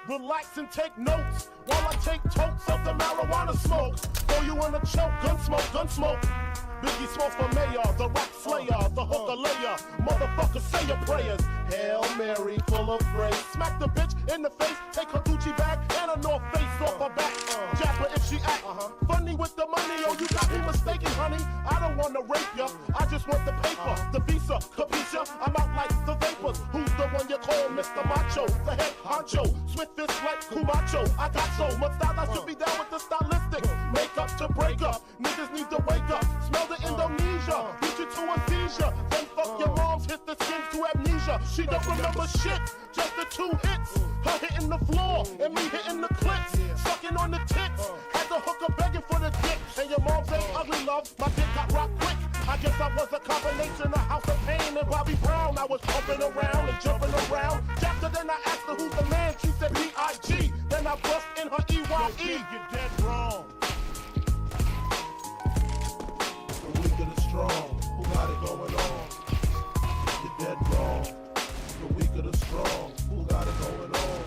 Relax and take notes while I take totes of the marijuana smoke. Throw you in a choke, gun smoke, gun smoke. Biggie Smalls for mayor, the rap slayer, the hooker layer. Motherfucker, say your prayers. Hail Mary, full of grace. Smack the bitch in the face, take her Gucci bag and her North Face off her back. Jab her if she act funny with the money. Oh, you got me mistaken, honey. I don't wanna rape ya. I just want the paper, the visa, capisha. I'm out like the vapors. Who's the one you call Mr. Macho? The head honcho. Swift is like Camacho. I got so much style, I should be down with the stylistics. Make up to break up. Niggas need to wake up. Smell the Indonesia. Beat you to a seizure. Then fuck your moms. Hit the skin to amnesia. She don't remember shit. Just the two hits. Her hitting the floor and me hitting the clits. Sucking on the tits. Had the hooker begging for the dick. And your moms ain't ugly, love. My dick got rocked quick. I guess I was a combination of House of Pain and Bobby Brown. I was pumping around and jumping around. After then I asked her who's the man. She said B.I.G. Then I bust in her E-Y-E. You're dead wrong. The weak or the strong, who got it going on? You're dead wrong. The weak or the strong, who got it going on?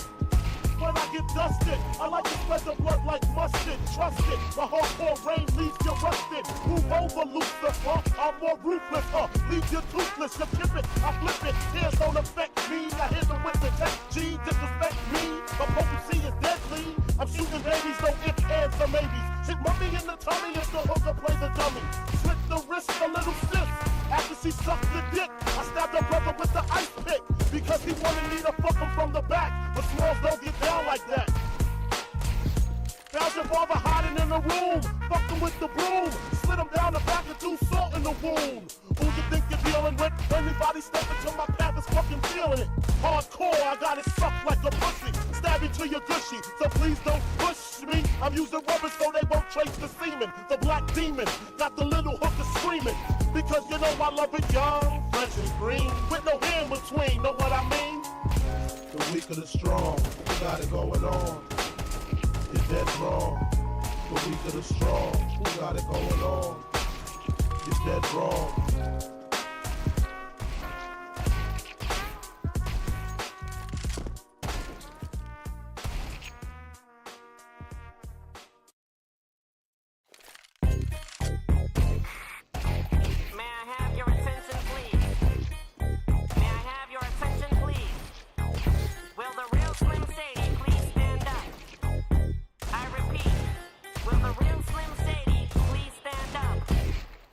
When I get dusted, I like to spread the blood like mustard. Trust it, my hardcore rain leaves you rusted. Move over, Lucifer. I'm more ruthless, huh? Leave you toothless, you tip it, I flip it. Tears don't affect me. I hit them with the tech G, disrespect me. My potency is deadly. I'm shooting babies, no ifs, ands, or maybes. Hit mummy in the tummy if the hooker plays a dummy. Slit the wrist a little sis. After she sucked the dick, I stabbed her brother with the ice pick because he wanted me to fuck him from the back. But smalls don't get down like that. Found your father hiding in the room. Fucked him with the broom. Slid him down the back and threw salt in the wound. Who you think you're dealing with? Anybody step into my path is fucking feeling it. Hardcore, I got it sucked like a pussy. Stab you till you're gushy, so please don't push me. I'm using rubber so they won't trace the semen. The black demon got the little hooker screaming. Because you know I love it young, fresh and green. With no hair in between, know what I mean? The weak or the strong, who got it going on? You're dead wrong. The weak or the strong, who got it going on? You're dead wrong. May I have your attention, please? May I have your attention, please? Will the real Slim Shady please stand up? I repeat, will the real Slim Shady please stand up?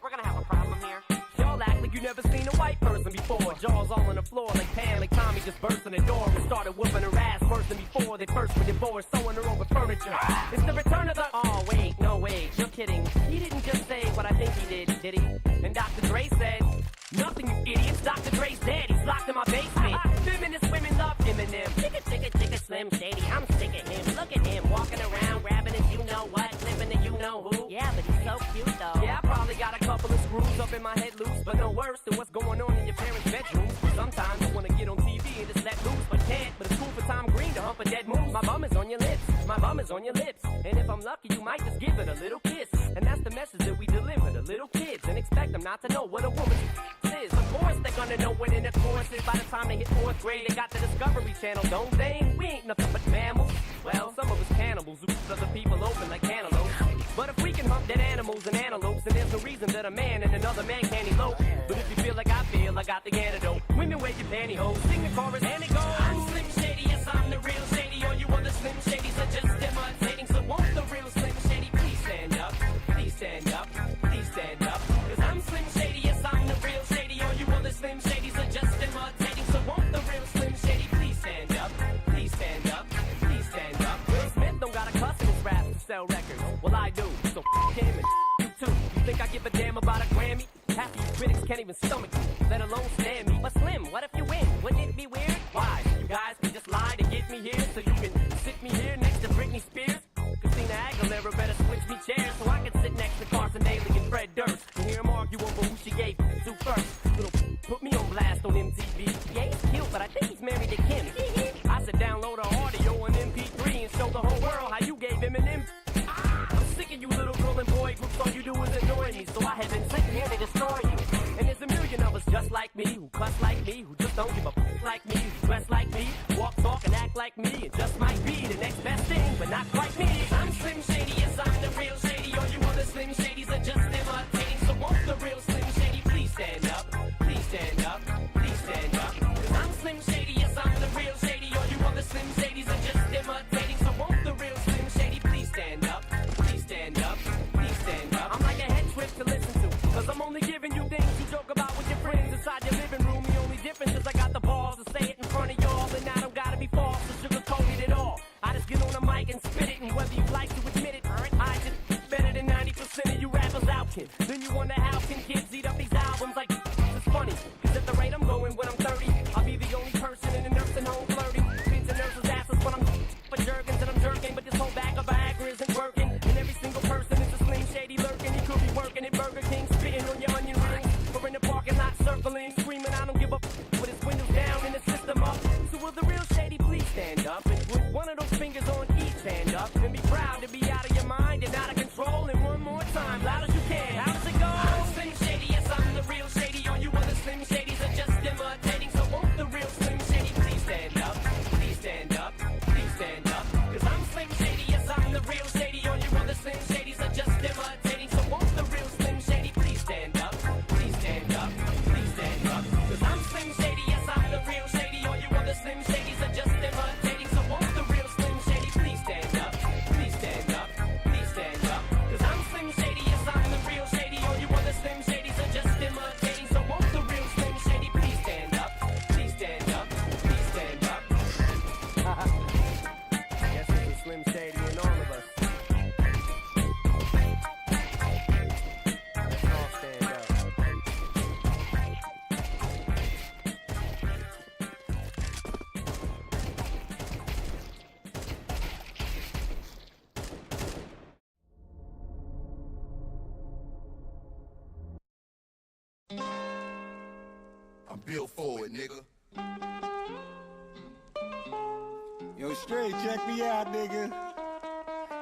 We're gonna have a problem here. Y'all act like you never seen a white person before. Jaws all on the floor like Pam, like Tommy just burst in the door and started whooping her ass worse than before. They first were divorced, sewing her over furniture. It's the return of the. Oh, wait, no, wait, you're kidding. He didn't just say what I think he did, did he? And Dr. Dre said, Nothing, you idiots. Dr. Dre's dead. He's locked in my basement. Feminist women love Eminem. Chicka, chicka, chicka, Slim Shady. I'm sick of him. Look at him walking around, grabbing his you know what, flipping the you know who. Yeah, but he's so cute though. Yeah, I probably got a couple of screws up in my head loose, but no worse than what's going on in your parents' bedrooms. Sometimes I wanna get on TV and just let loose, but can't. But it's cool for Tom Green to hump a dead moose. My bum is on your lips, my bum is on your lips. And if I'm lucky, you might just give it a little kiss. And that's the message that we deliver to little kids and expect them not to know what a woman's is. Of course, they're gonna know what intercourse is. By the time they hit fourth grade, they got the Discovery Channel, don't they? We ain't nothing but mammals. Well, some of us cannibals who cut other people open like cantaloupes. But if we can hump dead animals and antelopes, then there's no reason that a man and another man can't elope. But if you feel like I feel, I got the antidote. Women wear your pantyhose, sing the chorus, and it goes. I'm Slim Shady, yes, I'm the real Shady. All you other Slim Shadys are just imitating. So won't the real Slim Shady please stand up? Please stand up, please stand up. Cause I'm Slim Shady, yes, I'm the real Shady. All you other Slim Shadys are just imitating. So won't the real Slim Shady please stand up? Please stand up, please stand up. Will Smith don't got a cuss in his raps to sell records. Well, I do. So f him and you too. You think I give a damn about a Grammy? Half of you critics can't even stomach me, let alone stand me. But Slim, what if you win? Wouldn't it be weird? Why? You guys can just lie to get me here so you can sit me here next to Britney Spears? Christina Aguilera better switch me chairs so I can sit next to Carson Daly and Fred Durst and hear 'em argue over who she gave to first. Little put me on blast on MTV. Yeah, he's cute, but I think he's married to Kim. I said download her audio on MP3 and show the whole world how you gave Eminem. I'm sick of you little girl and boy groups. All you do is annoy me, so I have been sitting here to destroy you. And there's a million of us. just like me, who cuss like me, who just don't give a f- like me, who dress like me, walk, talk, and act like me, and just might be the next best thing, but not quite me. I'm Slim Shady, yes, I'm the real Shady. All you other Slim Shadys are just imitating. So won't the real Slim Shady please stand up? Please stand up, please stand up. Cause I'm Slim Shady, yes, I'm the real Shady. All you other Slim Shadys are just imitating. So won't the real Slim Shady please stand up? Please stand up, please stand up. I'm like a head trip to listen to. Cause I'm only giving you things you joke about with your friends inside your living room. The only difference is I got the balls to say it in front of y'all. And I don't gotta be false or sugarcoat it at all. I just get on the mic and spit it. And whether you like to admit it, I just better than 90% of you rappers out here. Then you wonder how can kids eat up these albums like it's funny. Cause at the rate I'm going when I'm 30, I'll be the only person in a nursing home flirting. Kids and nurses asses when I'm for Jergens and I'm jerking, but this whole bag of Viagra isn't working. And every single person is a slim shady lurking. He could be working at Burger King, spitting on your onion rings, or in the parking lot circling, screaming, I don't give a f- with his windows down and the system up. So will the real shady please stand up and put one of those fingers on each hand up and be proud to be out of your mind and out of control. And one more time, loud as you can. How does it go? I'm Slim Shady, yes, I'm the real Shady. All you other Slim Shadys are just imitating. So won't the real Slim Shady please stand up? Please stand up. Please stand up. Cause I'm Slim Shady, yes, I'm the real Shady. All you other Slim Shadys are just imitating. So won't the real Slim Shady please stand up? Please stand up. Please stand up. Cause I'm Slim Shady, yes, I'm the real Shady. All you other Slim Shadys are just imitating. So won't the real Slim Shady please stand up? Please stand up. Please stand up. Cause I'm Slim Shady, yes, I'm the real Shady. All you other Slim Shadys are just imitating. So won't the real Slim Shady please stand up? Please stand up. Please stand up. Guess there's a Slim Shady in all of us. Let's all stand up. I'm built for it, nigga. Yo, straight, check me out, nigga.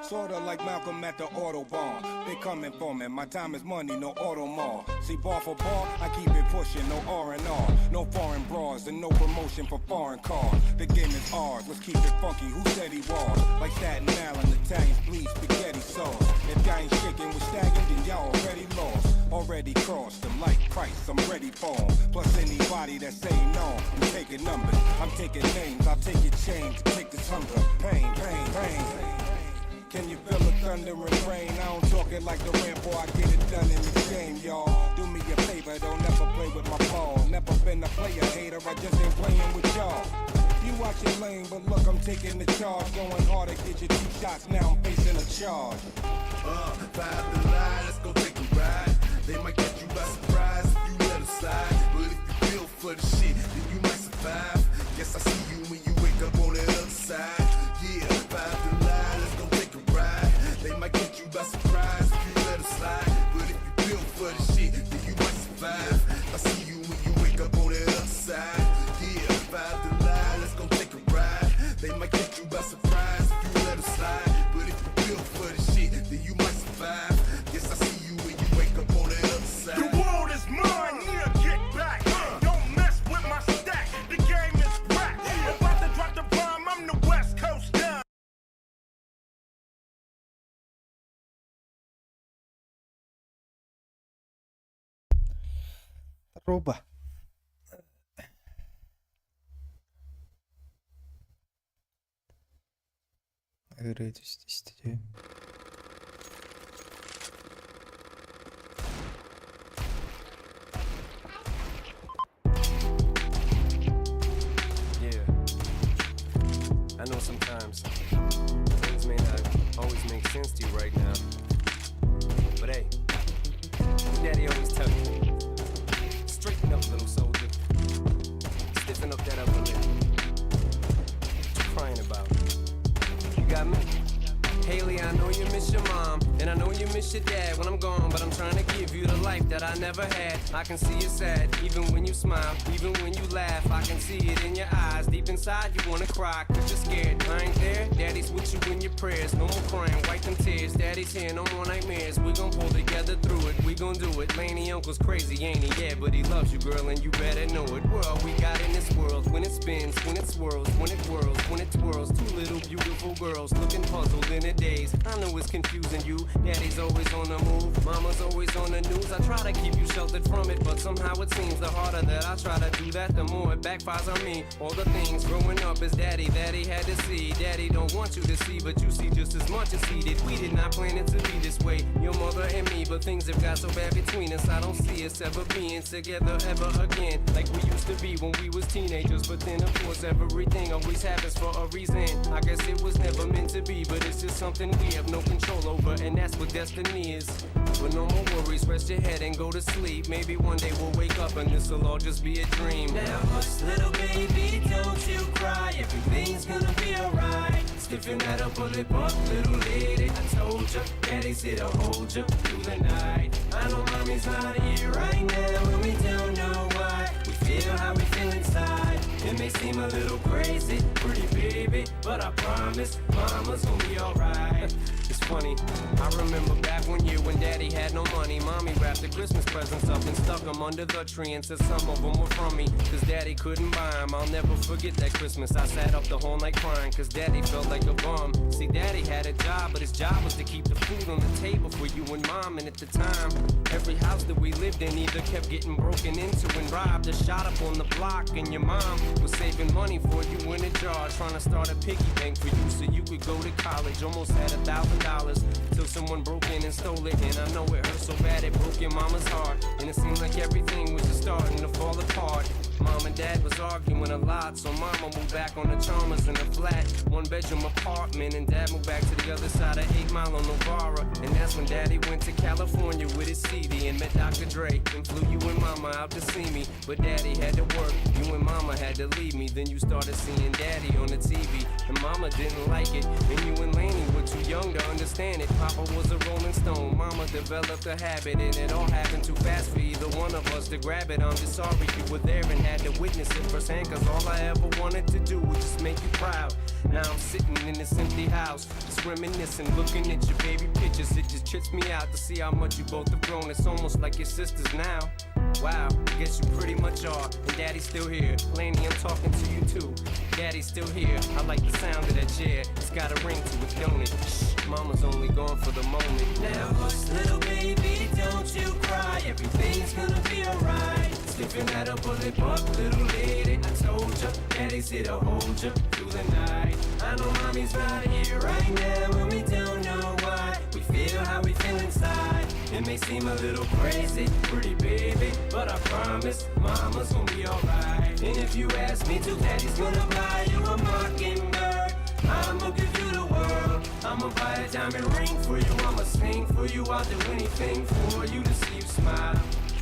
Sorta like Malcolm at the Autobahn. They coming for me. My time is money, no auto mall. See, bar for bar, I keep it pushing, no R and R, no foreign bras, and no promotion for foreign cars. The game is ours. Let's keep it funky. Who said he was? Like Staten Island, Italians bleed spaghetti sauce. If y'all ain't shaking with stagging, then y'all already lost. Already crossed them like Christ. I'm ready for 'em. Plus anybody that say no, I'm taking numbers. I'm taking names. I'll take your chains. Take this hunger, pain, pain, pain. Can you feel the thunder and rain? I don't talk it like the ramp, or I get it done in the game, y'all. Do me a favor, don't ever play with my ball. Never been a player hater, I just ain't playing with y'all. You watch your lane, but look, I'm taking the charge. Going harder, get your two shots, now I'm facing a charge. Five to lie, let's go take a ride. They might catch you by surprise if you let 'em slide. But if you build for the shit, then you might survive. Guess I see you when you wake up on the other side. Yeah, five to lie, let's go take a ride. They might catch you by surprise if you let 'em slide. But if you build for the shit, then you might survive. I see you when you wake up on the other side. Yeah, five to lie, let's go take a ride. They might catch you by surprise if you let 'em slide. But if you build for the shit, then you might survive. Guess I see you when you wake up on the other side. The world is mine, yeah, get back. Don't mess with my stack, the game is whack. About to drop the bomb, I'm the West Coast down. Дорообо. Ырыа истэ Yeah. I know sometimes things may not always make sense to you right now. But hey, daddy always tell you, straighten up, little soldier. Stiffen up that upper lip. What you crying about? You got me. Haley, I know you miss your dad when I'm gone, but I'm trying to give you the life that I never had. I can see you sad, even when you smile, even when you laugh. I can see it in your eyes. Deep inside, you wanna cry, cause you're scared. I ain't there, daddy's with you in your prayers. No more crying, wipe them tears. Daddy's here, no more nightmares. We gon' pull together through it, we gon' do it. Laney Uncle's crazy, ain't he? Yeah, but he loves you, girl, and you better know it. We're all we got in this world. When it spins, when it swirls, when it whirls, when it twirls. Two little beautiful girls looking puzzled in a daze. I know it's confusing you. Daddy's always on the move, mama's always on the news. I try to keep you sheltered from it, but somehow it seems the harder that I try to do that, the more it backfires on me. All the things growing up is daddy that he had to see. Daddy don't want you to see, but you see just as much as he did. We did not plan it to be this way, your mother and me, but things have got so bad between us. I don't see us ever being together ever again, like we used to be when we was teenagers. But then, of course, everything always happens for a reason. I guess it was never meant to be, but it's just something we have no control over, and that's what destiny is. But no more worries, rest your head and go to sleep. Maybe one day we'll wake up and this'll all just be a dream. Now hush, little baby, don't you cry. Everything's gonna be alright. Stiffen that upper lip up, little lady. I told ya, daddy's here to hold ya through the night. I know mommy's not here right now, and we don't know why. We feel how we feel inside. It may seem a little crazy, pretty baby, but I promise mama's gonna be alright. It's funny, I remember back one year when daddy had no money. Mommy wrapped the Christmas presents up and stuck 'em under the tree and said some of 'em were from me. Cause daddy couldn't buy 'em. I'll never forget that Christmas. I sat up the whole night crying cause daddy felt like a bum. See, daddy had a job, but his job was to keep the food on the table for you and mom. And at the time, every house that we lived in either kept getting broken into and robbed or shot up on the block. And your mom was saving money for you in a jar, trying to start a piggy bank for you so you could go to college. Almost had $1,000 till someone broke in and stole it. And I know it hurt so bad it broke your mama's heart. And it seemed like everything was just starting to fall apart. Mom and dad was arguing a lot, so mama moved back on the Chalmers in a flat, one bedroom apartment. And dad moved back to the other side of 8 Mile on Novara. And that's when daddy went to California with his CD and met Dr. Dre and flew you and mama out to see me. But daddy had to work, you and mama had to leave me. Then you started seeing daddy on the TV, and mama didn't like it. And you and Laney were too young to understand it. Papa was a rolling stone, mama developed a habit, and it all happened too fast for either one of us to grab it. I'm just sorry you were there and had to witness it firsthand, cause all I ever wanted to do was just make you proud. Now I'm sitting in this empty house, just reminiscing, looking at your baby pictures. It just trips me out to see how much you both have grown. It's almost like your sisters now. Wow, I guess you pretty much are. And daddy's still here. Laney, I'm talking to you too. Daddy's still here. I like the sound of that chair. It's got a ring to it, don't it? Shh, mama's only gone for the moment. Now hush, little baby, don't you cry. Everything's gonna be alright. Stiffen that upper lip up, little lady. I told ya, daddy's here to hold ya through the night. I know mommy's not here right now, and we don't know why. We feel how we feel inside. It may seem a little crazy, pretty baby, but I promise mama's gonna be alright. And if you ask me to, daddy's gonna buy you a mockingbird. I'ma give you the world. I'ma buy a diamond ring for you. I'ma sing for you. I'll do anything for you to see you smile.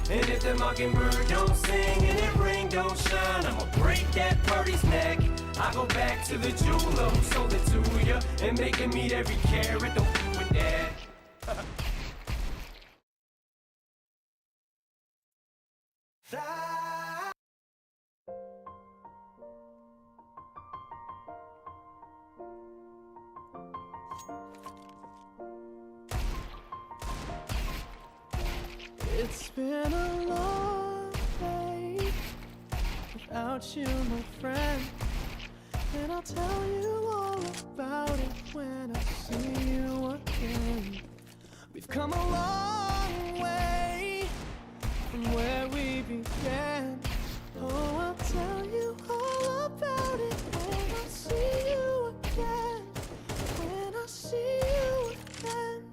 And if the mockingbird don't sing and that ring don't shine, I'ma break that birdie's neck. I go back to the jeweler who sold it to ya and make him meet every carat. Don't f with that. It's been a long day without you, my friend. And I'll tell you all about it when I see you again. We've come a long way from where we began. Oh, I'll tell you all about it when I see you again. When I see you again.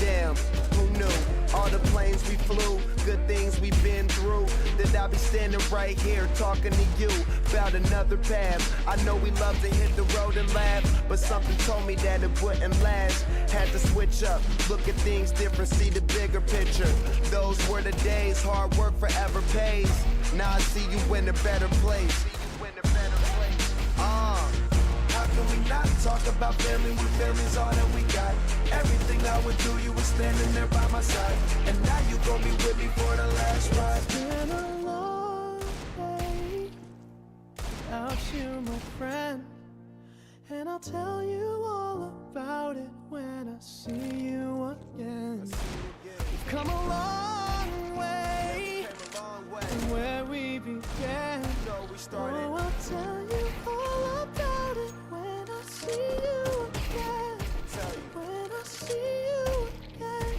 Damn, who knew? All the planes we flew, good things we've been through. That I'll be standing right here talking to you about another path. I know we love to hit the road and laugh, but something told me that it wouldn't last. Had to switch up, look at things different, see the bigger picture. Those were the days, hard work forever pays. Now I see you in a better place. How can we not talk about family when family's all that we got? Everything I went through, you were standing there by my side. And now you gon' be with me for the last ride. It's been a long day without you, my friend. And I'll tell you all about it when I see you again. We've come a long way from where we began. Oh, I'll tell you all about it when I see you again. When I see you again.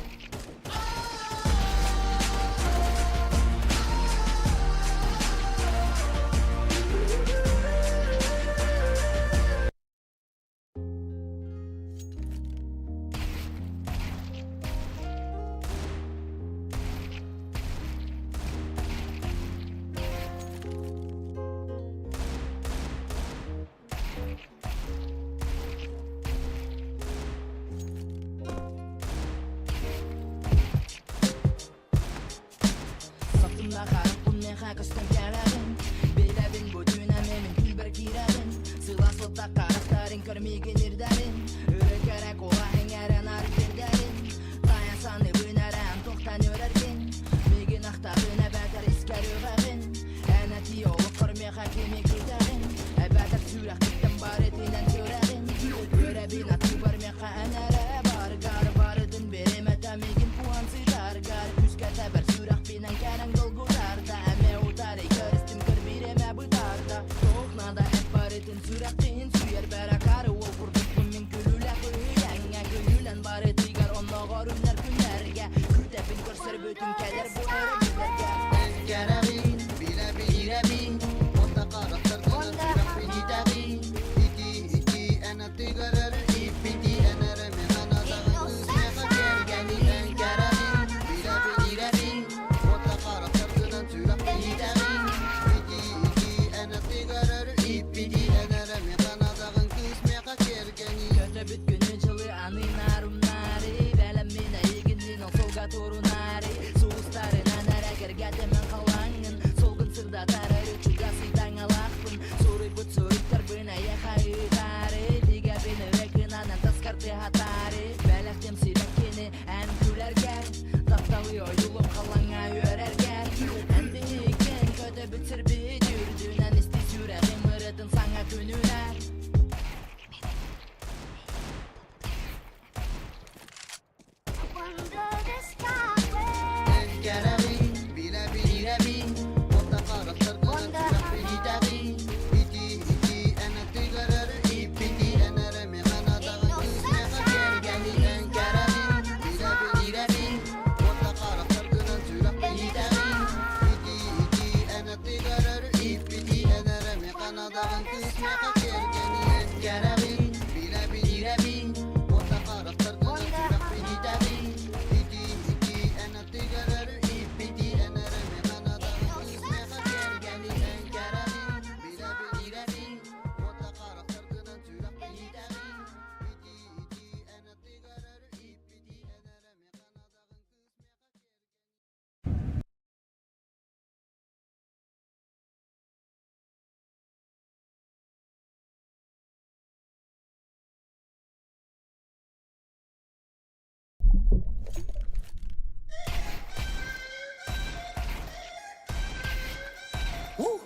Woo!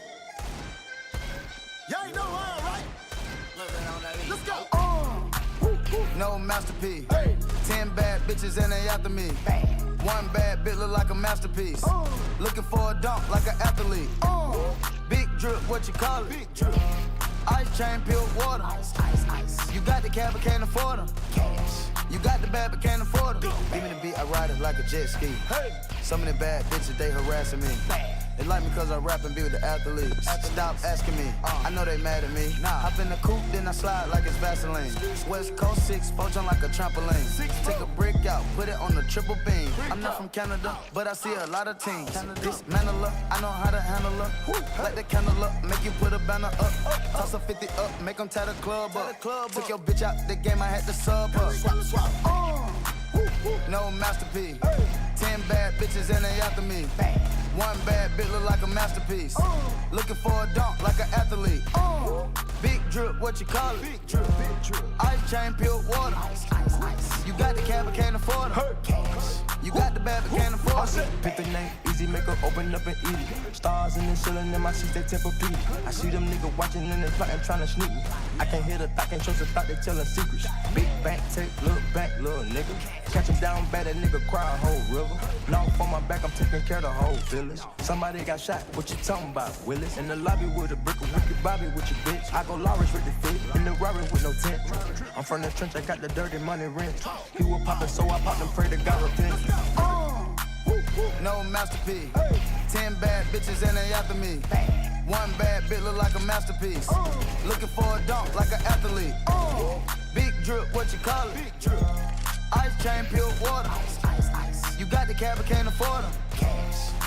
Y'all ain't know I am, right? Let's go. No masterpiece. 10 bad bitches and they after me. One bad bitch look like a masterpiece. Looking for a dunk like an athlete. Big drip, what you call it? Big drip. Ice chain, pure water. Ice, ice, ice. You got the cab, but can't afford them. Cash. You got the bad, but can't afford them. Give me the beat, I ride it like a jet ski. Hey. Some of the bad bitches, they harassing me. They like me cause I rap and be with the athletes. Stop asking me, I know they mad at me. Nah. Hop in the coupe, then I slide like it's Vaseline. West Coast 6, four jump like a trampoline. Take a brick out, put it on the triple beam. I'm not from Canada, but I see a lot of teams. Dismantle her, I know how to handle her. Light the candle up, make you put a banner up. Toss a 50 up, make them tie the club up. Took your bitch out the game, I had to sub her. No masterpiece. 10 bad bitches and they after me. One bad bitch look like a masterpiece. Looking for a dunk like an athlete. Big drip, what you call it? Big drip, big drip. Ice chain, pure water. Ice, ice, ice. You got the cab, but can't afford it. You got the bad, but can't afford it. Pick the name, easy, make her open up and eat it. Stars in the ceiling in my seats, they Tempur-Pedic. I see them niggas watching and they plotting, trying to sneak me. I can't hear the thought, can't trust the thought, they telling secrets. Big bank, take, look back, little nigga. Catch him down bad, that nigga cry a whole river. Now on my back, I'm taking care of the whole village. Somebody got shot, what you talking about, Willis? In the lobby with a brick of wicked Bobby with your bitch. I go Lawrence with the fit, in the Rari with no tent. I'm from the trench, I got the dirty money rent. He was poppin', so I popped and pray to God repent. No masterpiece. 10 bad bitches and they after me. One bad bitch look like a masterpiece. Looking for a dunk like an athlete. Big drip, what you call it? Big drip. Ice chain, pure water. Ice, ice, ice. You got the cab, but can't afford 'em.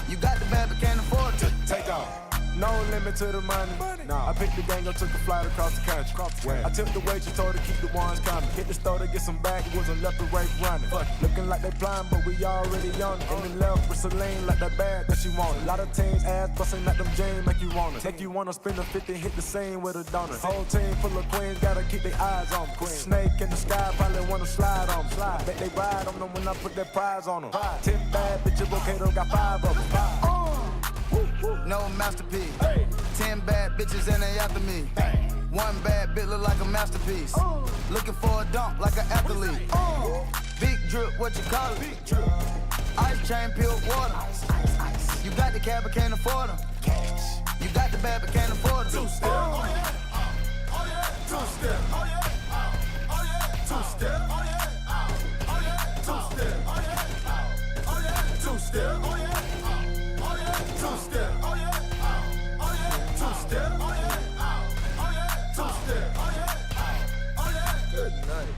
You got the bad, but can't afford it. Take off. No limit to the money. Nah. I picked the gang up, took a flight across the country. I took the waitress, told her keep the ones coming. Hit the store to get some backwoods and left the right running. Fuck, looking like they blind, but we already on it. In the left with Celine, like that bag that she wanted. Lot of teams ass busting at them jeans, make you want it. Make you wanna spend a 50, hit the scene with a donut. Whole team full of queens, gotta keep their eyes on 'em. Snake in the sky, probably wanna slide on 'em. Slide. Bet they ride on them when I put that prize on them. 10 bad bitches, okay, got five of them. No masterpiece. 10 bad bitches and they after me. One bad bitch look like a masterpiece. Looking for a dunk like an athlete. Big drip, what you call it? Big drip. Ice chain, pure water. Ice, ice, ice. You got the cab, but can't afford 'em. You got the bad, but can't afford 'em. Two step. Oh yeah. Oh yeah. Two step. Oh yeah. Oh yeah. Two step. Oh yeah. Oh yeah. Two step. Oh yeah. Oh yeah. Two step. Oh yeah. Oh yeah. Two step. Oh yeah. Oh yeah. Two step. Oh yeah. Oh yeah. Two step. Oh yeah. Oh yeah. Good night.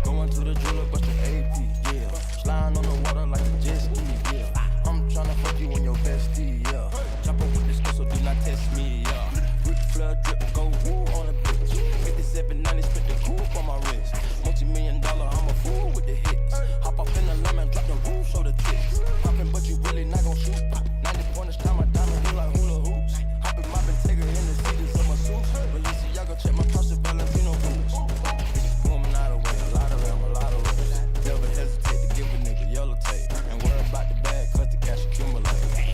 Going to the jeweler, bust the AP, yeah. Sliding on the water like a jet ski, yeah. I'm tryna fuck you and your bestie, yeah. Chop up with this girl, so do not test me, yeah. Ric Flair drip, go woo on a bitch. 5790, spit the coupe on my wrist. Multi-million dollar, I'm a fool with the hits. Hop up in the lemon, drop the roof, show the tits. Poppin', but you really not gon' shoot. 90 pointers, time my diamond, do like hula hoops. Hoppin', moppin', take her in the seats of my suits. Balenciaga, check my trusted Valentino boots. Bitches booming out of way, a lot of them, a lot of ways. Never hesitate to give a nigga yellow tape. And worry about the bag, cause the cash accumulate.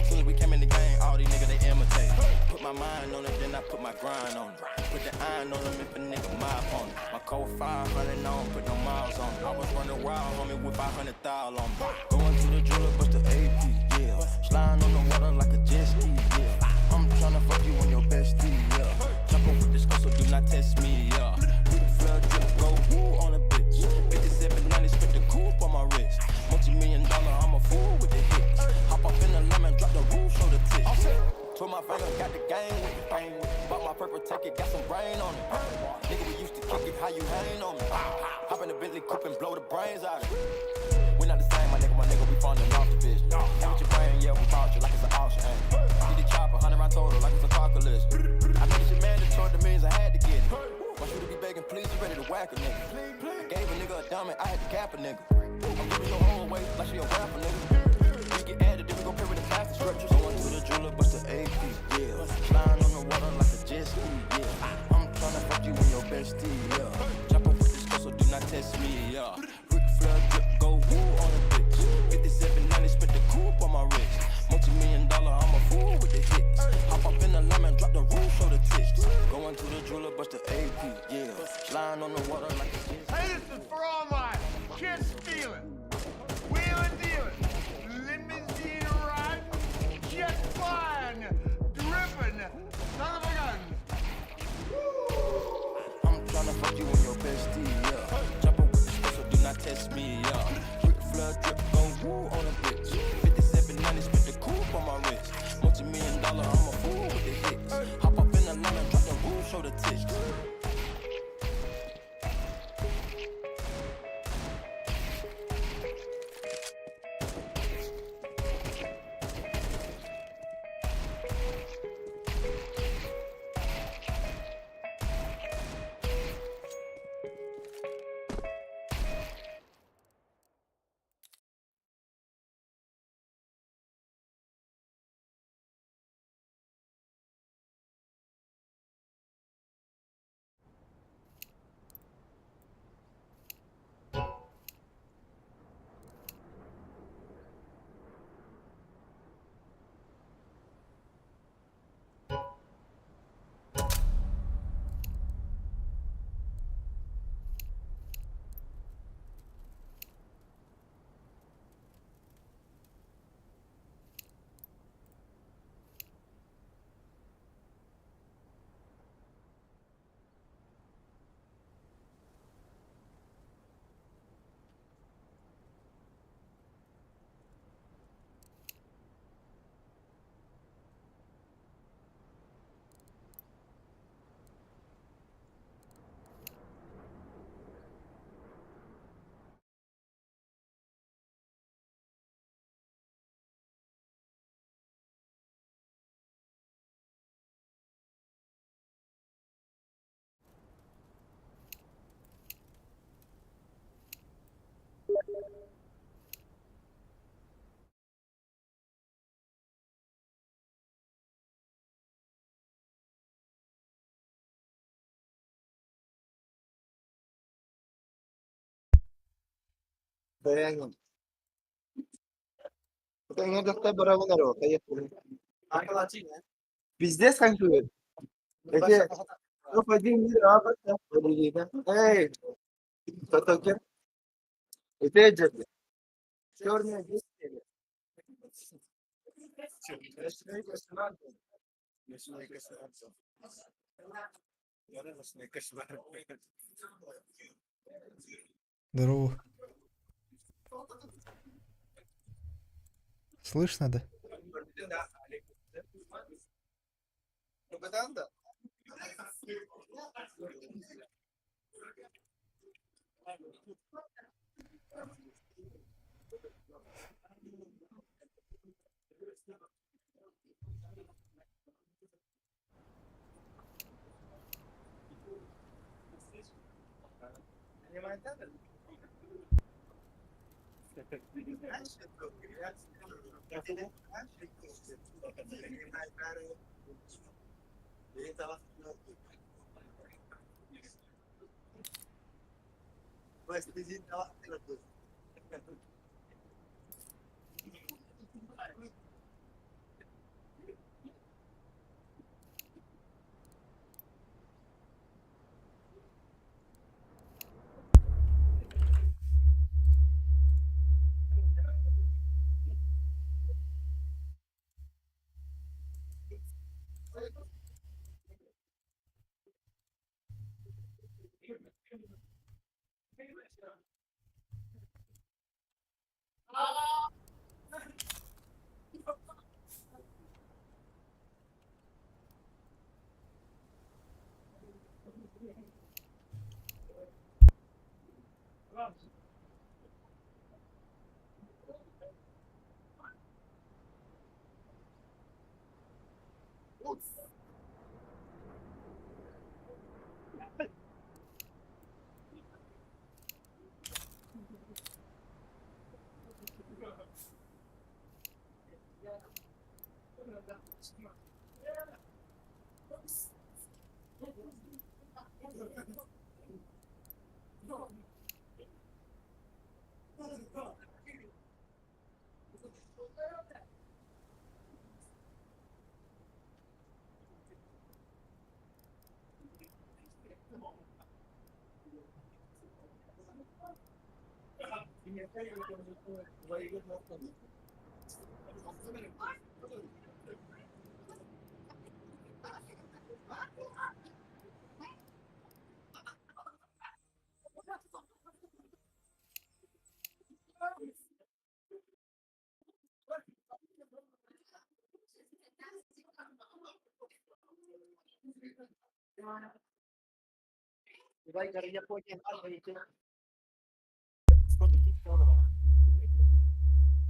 Soon as we came in the game, all these niggas they imitate. Put my mind on it, then I put my grind on it. Put the iron on them if a nigga my opponent. My code 500, I don't put no miles on it. I was running wild, homie, with 500 thou on me. Going to the jeweler, bust the AP, yeah. Sliding on the water like a jet ski, yeah. I'm tryna fuck you and your bestie, yeah. Jump up with this girl, so do not test me, yeah. Ric Flair drip, go woo on a bitch. 5790, spit the coupe on my wrist. Multi-million dollar, I'm a fool with the hits. Hop up in the lemon, drop the roof, show the tits. Twirl my finger, got the game with it. Bang with it. Bought my purple ticket, got some brain on it. Nigga, we used to kick it, how you hang on me? Hop in the Bentley coupe and blow the brains out of it. We not the same, my nigga, we from the North Division. And with your brain, yeah, we bought you like it's an auction. Ayy. Need the chopper, 100 round total, like it's a car collision. I know this shit mandatory, the means I had to get it. Want you to be begging, please, you ready to whack a nigga. I gave a nigga a diamond, I had to cap a nigga. I'm giving your whole away like she a rapper, nigga. We get added, then we gon' pay with the tax structures. Going to the jeweler, bust the AP, yeah. Sliding on the water like a jet ski, yeah. I'm tryna fuck you and your bestie, yeah. Jump up with this girl, so do not test me, yeah. Ric Flair drip, go woo on a bitch. 5790, spit the coupe on my wrist. Multi-million dollar, I'm a fool with the hits. Hop up in the lemon, drop the roof, show the tits. Going to the jeweler, bust the AP, yeah. Sliding on the water like a jet ski. Hey, this is for all my kiss stealing, wheeling dealing, limousine riding, jet flying, dripping, son of a gun. I'm tryna fuck you and your bestie, Пиздец танкует. Эти, топ-1 мира, Эй, кто Это дядя. Черная действие. Здорово. Слышно, да?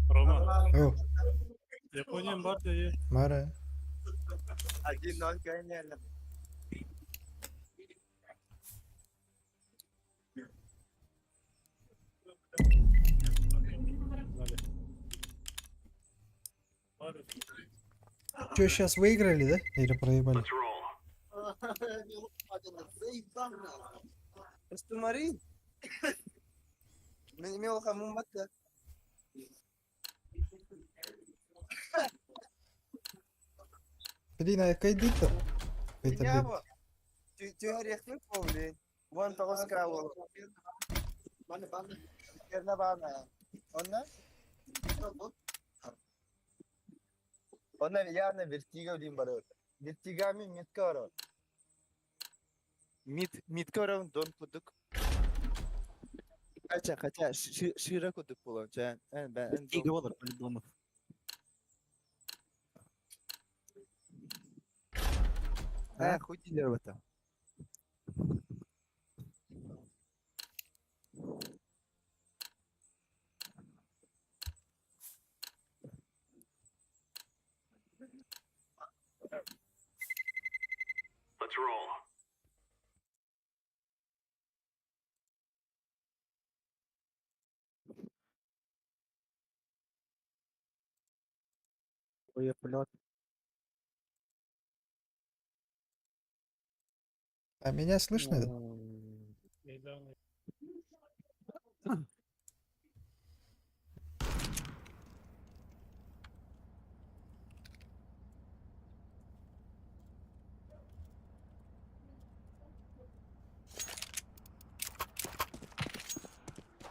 Рома. О. Япония бар дии. Мара. Че, сейчас выиграли, да? Или проебали? استماري من 150 متر. Блин, а кайдит-то? Это, блин. Онна явно вертиго блин барот. Вертигами метка барот. Мит митка барот дон кудук. Хотя, хотя, широко кудук булан. Ча, ben Вертиго болар по-любому. А, хуй дилер в это. Let's roll. Ой, полет. А меня слышно, да?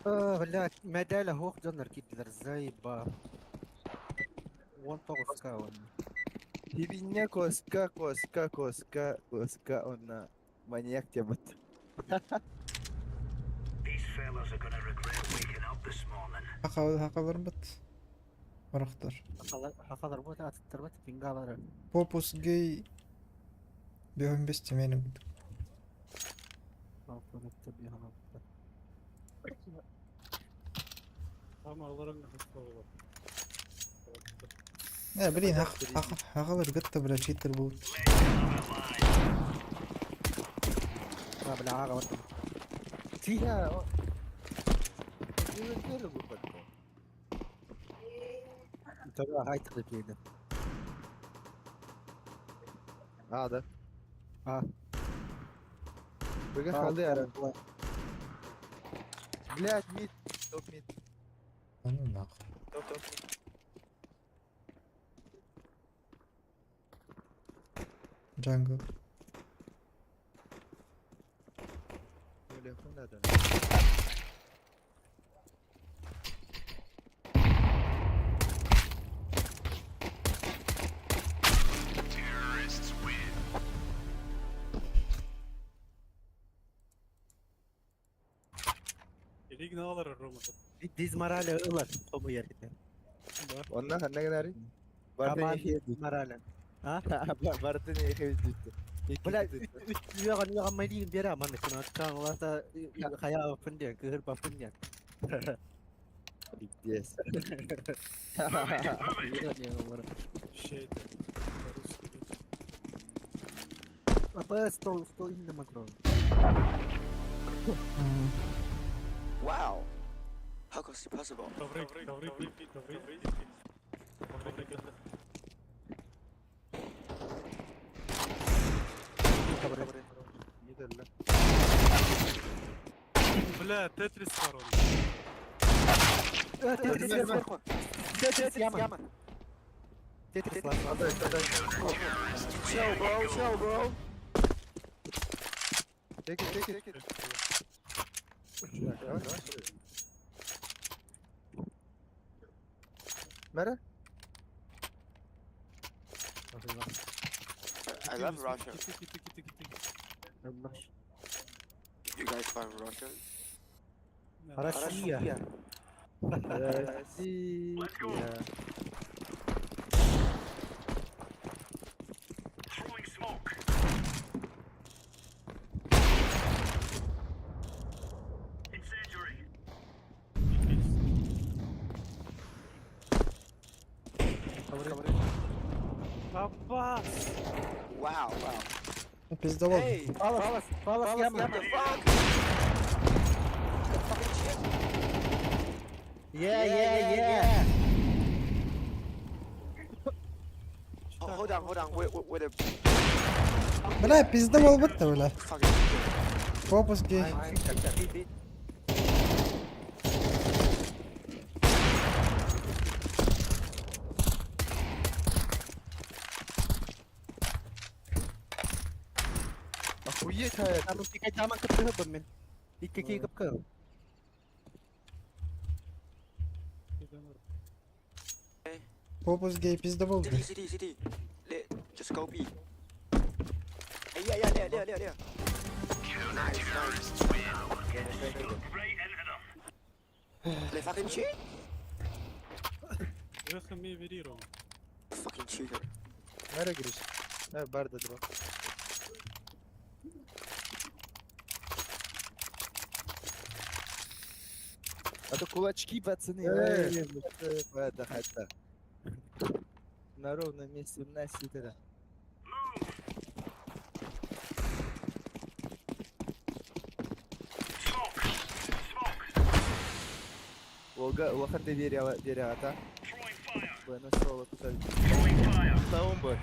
Блядь, мэдээлэ хуох дьоннор киирдилэр, заеба. Уон тоҕуска уонна. Хибиння коска, коска, коска, коска, онна маньяк диэбит. Хака хака барбыт. Барахтар. Хахалар хахалар бу атыттарбат пингалары. Попус гей бөһөн бестемени курдук. Э, блин, хахалар гытта, бля, читер будет. А, бля, ага, вот. Тихо! Тогда хай ты А, да. А. Быга халы ара. Блядь, мид. Топ мид. А ну нахуй. Топ топ мид. Джангл. Бля, надо. Илигин алар Рома. Дизморали ылар тому yerine. Онна ханна гынари? Команда дизморали. А? Бартын эхе бүттү. Бля, үт үган майдин бера маны кына чаңлата хая фынден кыр ба фынден. Пиздец. Щейт. АПС стол стол инде макро. Wow. How could it possible? Ковры, ковры, ковры, ковры. Бля, Тетрис сторон. Тетрис сверху. Тетрис яма. Тетрис Chill, bro. Chill, bro. Take it, take it, take it. Mera? I love Russia. You guys from Russia? Россия. Россия. Папа! Wow, wow. Пиздовал. Hey! Палас, палас яма. What the fuck? Fucking shit. Yeah, yeah, yeah. Oh, hold on, hold on. Wait, wait, wait. A Бля, пиздовал бытта, бля. fucking. Попус гей. Охуеть, а это. Там пикай даман кып мен. Икки ки кып кып. Попус гей пиздовал. City, city, city. Let, just go B. Hey, yeah, yeah, there, there, there, there. Nice, nice. They fucking cheat? Выхами бери, Рома. Fucking cheater. Mera giriş. Ha, barda dur. А то кулачки, пацаны. Это хата. На ровном месте 17 тогда. Ога, улахан доверяла, верята. Bueno, solo tú sabes. Таумба.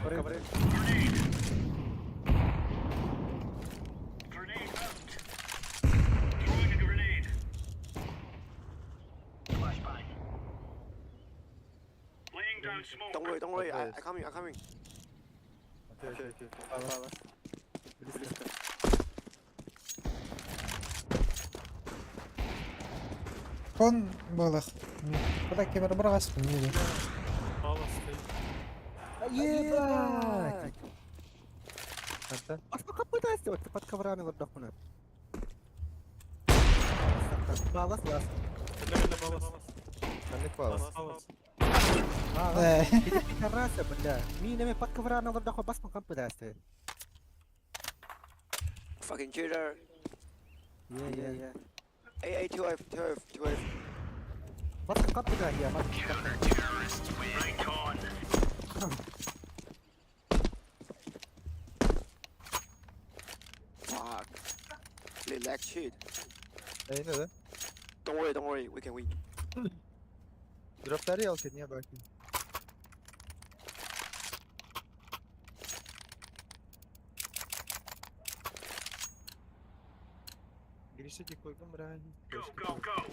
Don't worry, don't worry. I coming, I coming. Окей, окей, окей. Близко. Кон буолах. Бля, кемер быраҕаспын диэри. Палас стоит. Ебать! А что копытайся, вот под коврами лордохуна. Балас, лас. Бля, балас. Ханнык палас. Палас. Э. Пидораса, бля. Минами под коврами лордоху бас копытайся. Fucking cheater. Yeah, yeah, yeah. A A 2 F 2 F 2 F. Бас копытайся, бас Fuck. Relax shit. Ey ne lan? Don't worry, don't worry, we can win. Droplar ya alkın ya bakın. Girişe koydum bırak. Go go go.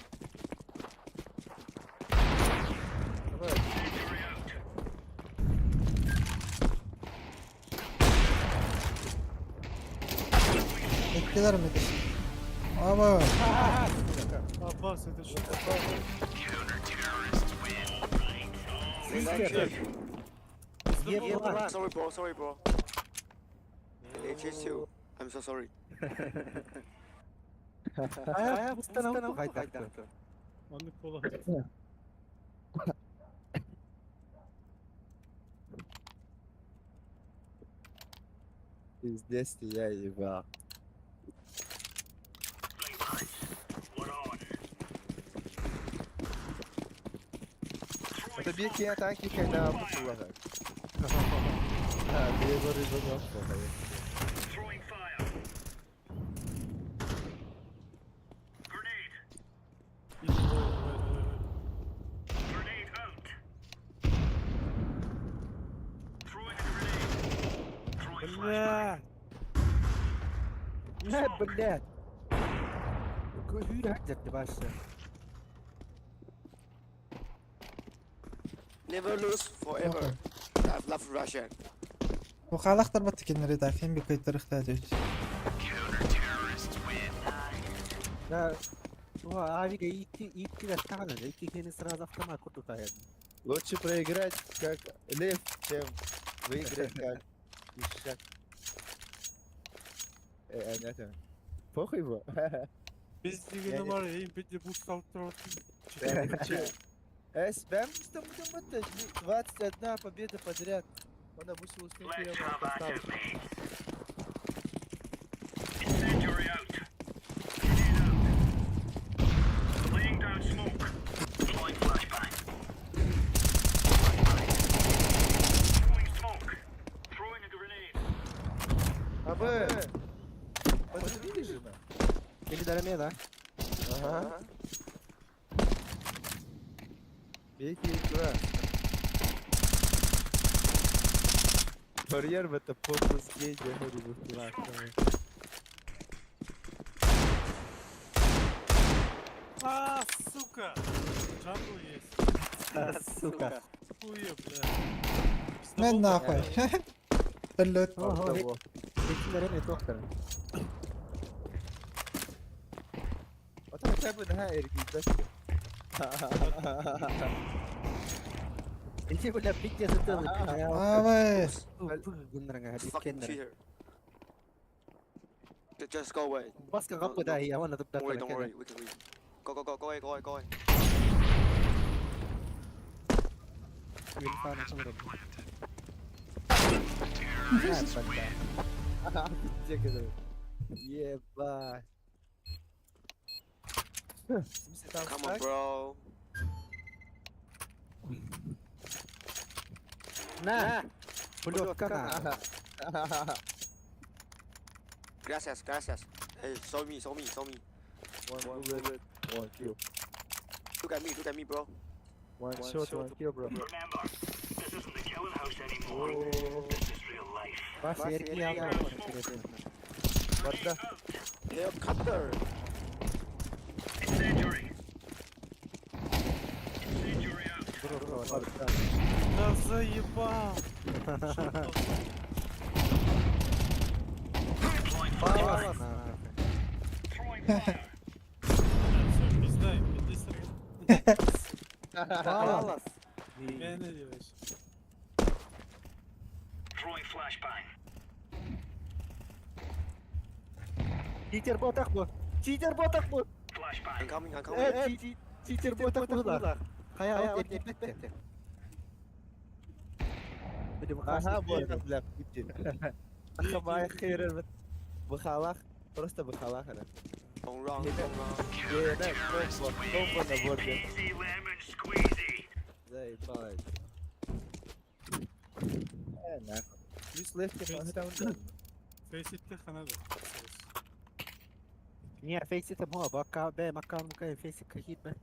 Иккилэр мидиш. Аба. Аббас, это что Relax shit. Ебать. Sorry bro, sorry bro. They chase you. I'm so sorry. А, установку хайдах. Маннык буолар. Пиздец ты, я ебал. Это bir kere tanki kaynağı kullanarak. Ha, bir doğru yok. Бля! На, блядь. Хүйрәк деп башы. Never lose forever. I love Russia. Ухалахтар бат кинери да хим би көйтөрөхтэй дүйт. Да. О, авига идти, идти да идти хени сразу автомат куртутает. Лучше проиграть как лев, чем выиграть как ишак. Э, понятно. Похуй его. Biz Yani- numara yayın bir boost alttıralım. Эс, бэм, что мы там это, 21 победа подряд. Он обусил с ним поставил. А вы... Подвели же на? Или дараме, да? Ага. Бейте игра. Барьер в это попус гейде, говорю, А, сука! Джангл есть. Сука. Хуя, бля. Мен нахуй. Төлөт. Ого, Иккилэрин этуохтара. Вот хотя бы на эргиздашка. Ити бля пиздец это. Аба. Fucking cheater. Just go away. Баска капы да, я вон Don't worry, don't worry, we can win. Go, go, go, go away, go away, go away. Ебать. В смысле, там Come on, bro. На! Плетка на. Gracias, gracias. Hey, show me, show me, show me. One bullet, one kill. Look at me, look at me, bro. One shot, one kill, bro. Бас эрки алма. What the? Helicopter. Да заебал! Балас. Все, пизда, пизда. Палас. Мені дивись. Читер ботах бу. Читер ботах бу. I'm coming, I'm coming. Э, читер ботах бу. Хая, эппетте. Ага, вот, бля, Ахамай херер. Бахалах, просто бахалах, да. Don't run, don't run. Не, да, комбо, комбо на борде. Заебать. Нахуй. Плюс легкий раунд. Фейситте ханада. Не, фейсит هو بقى ب مكان مكان فيسك اكيد به.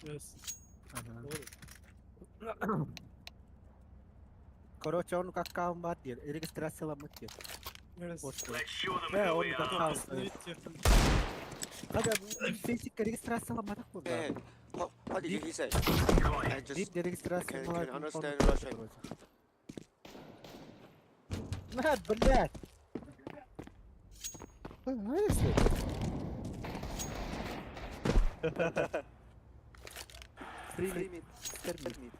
Yes. Ага. Короче, он как комбатир, регистрация мутит. Yes. Да, он как هذا فيسك регистрация ما تاخذ. Hey, what did he say? I just Deep регистрация can understand Russian. На, блядь. Free mid, free mid.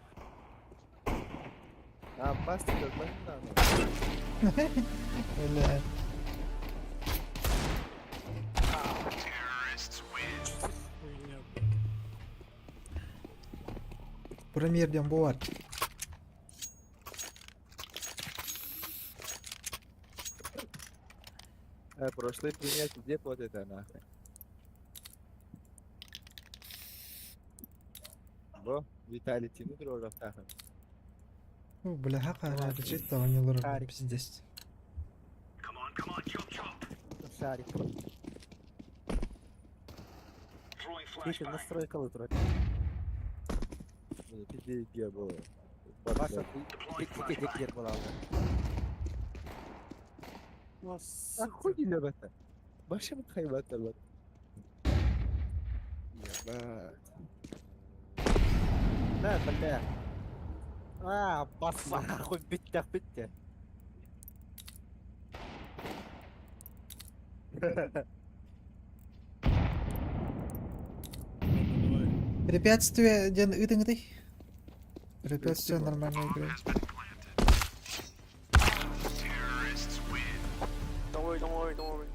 А, пасты как надо. Бля. Хуйня. Премьер дем бувар. Прошлый пример где вот это нахуй. Бо, Виталий тяну дрожа нахуй. Ну, бля, хака, речит, там не лор, пиздец. Шарик. Видите, настройка лутра. Не, пиздец, где было. Ваша ты где была уже. Охуели ребята. Вообще хайбат, ребят. Ебать. Да, бля. А, бас нахуй, битте, битте. Препятствие, ден ытың Препятствие нормально играет. Don't worry, don't worry, don't worry.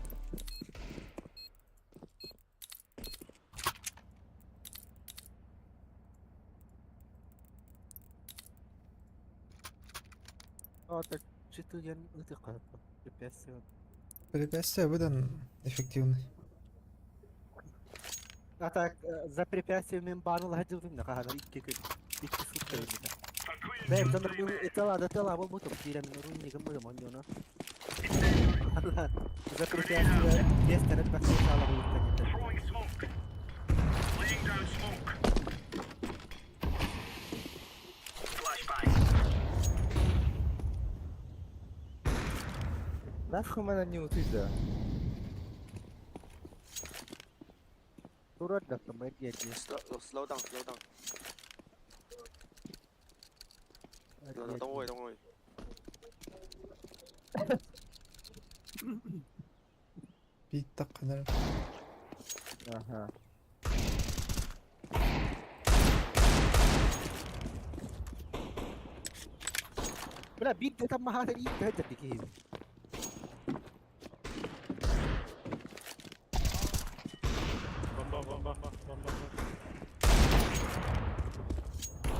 А, так, что я не Препятствие. Препятствие выдан эффективный. А так, за препятствиями баныл хадилдым да, хана икки күн. Икки сутка öldü. Ben tanır bu etala da tela bu bu кирем рун не гым он ёна. За препятствие есть тарат бак сала bu Нахуй меня не утыда. Турат да там эти. Slow, slow down, slow down. No, no, don't worry, don't worry. Бит қанар. Ага. Бля, бит это махата и это такие. Бомба, бомба, бомба.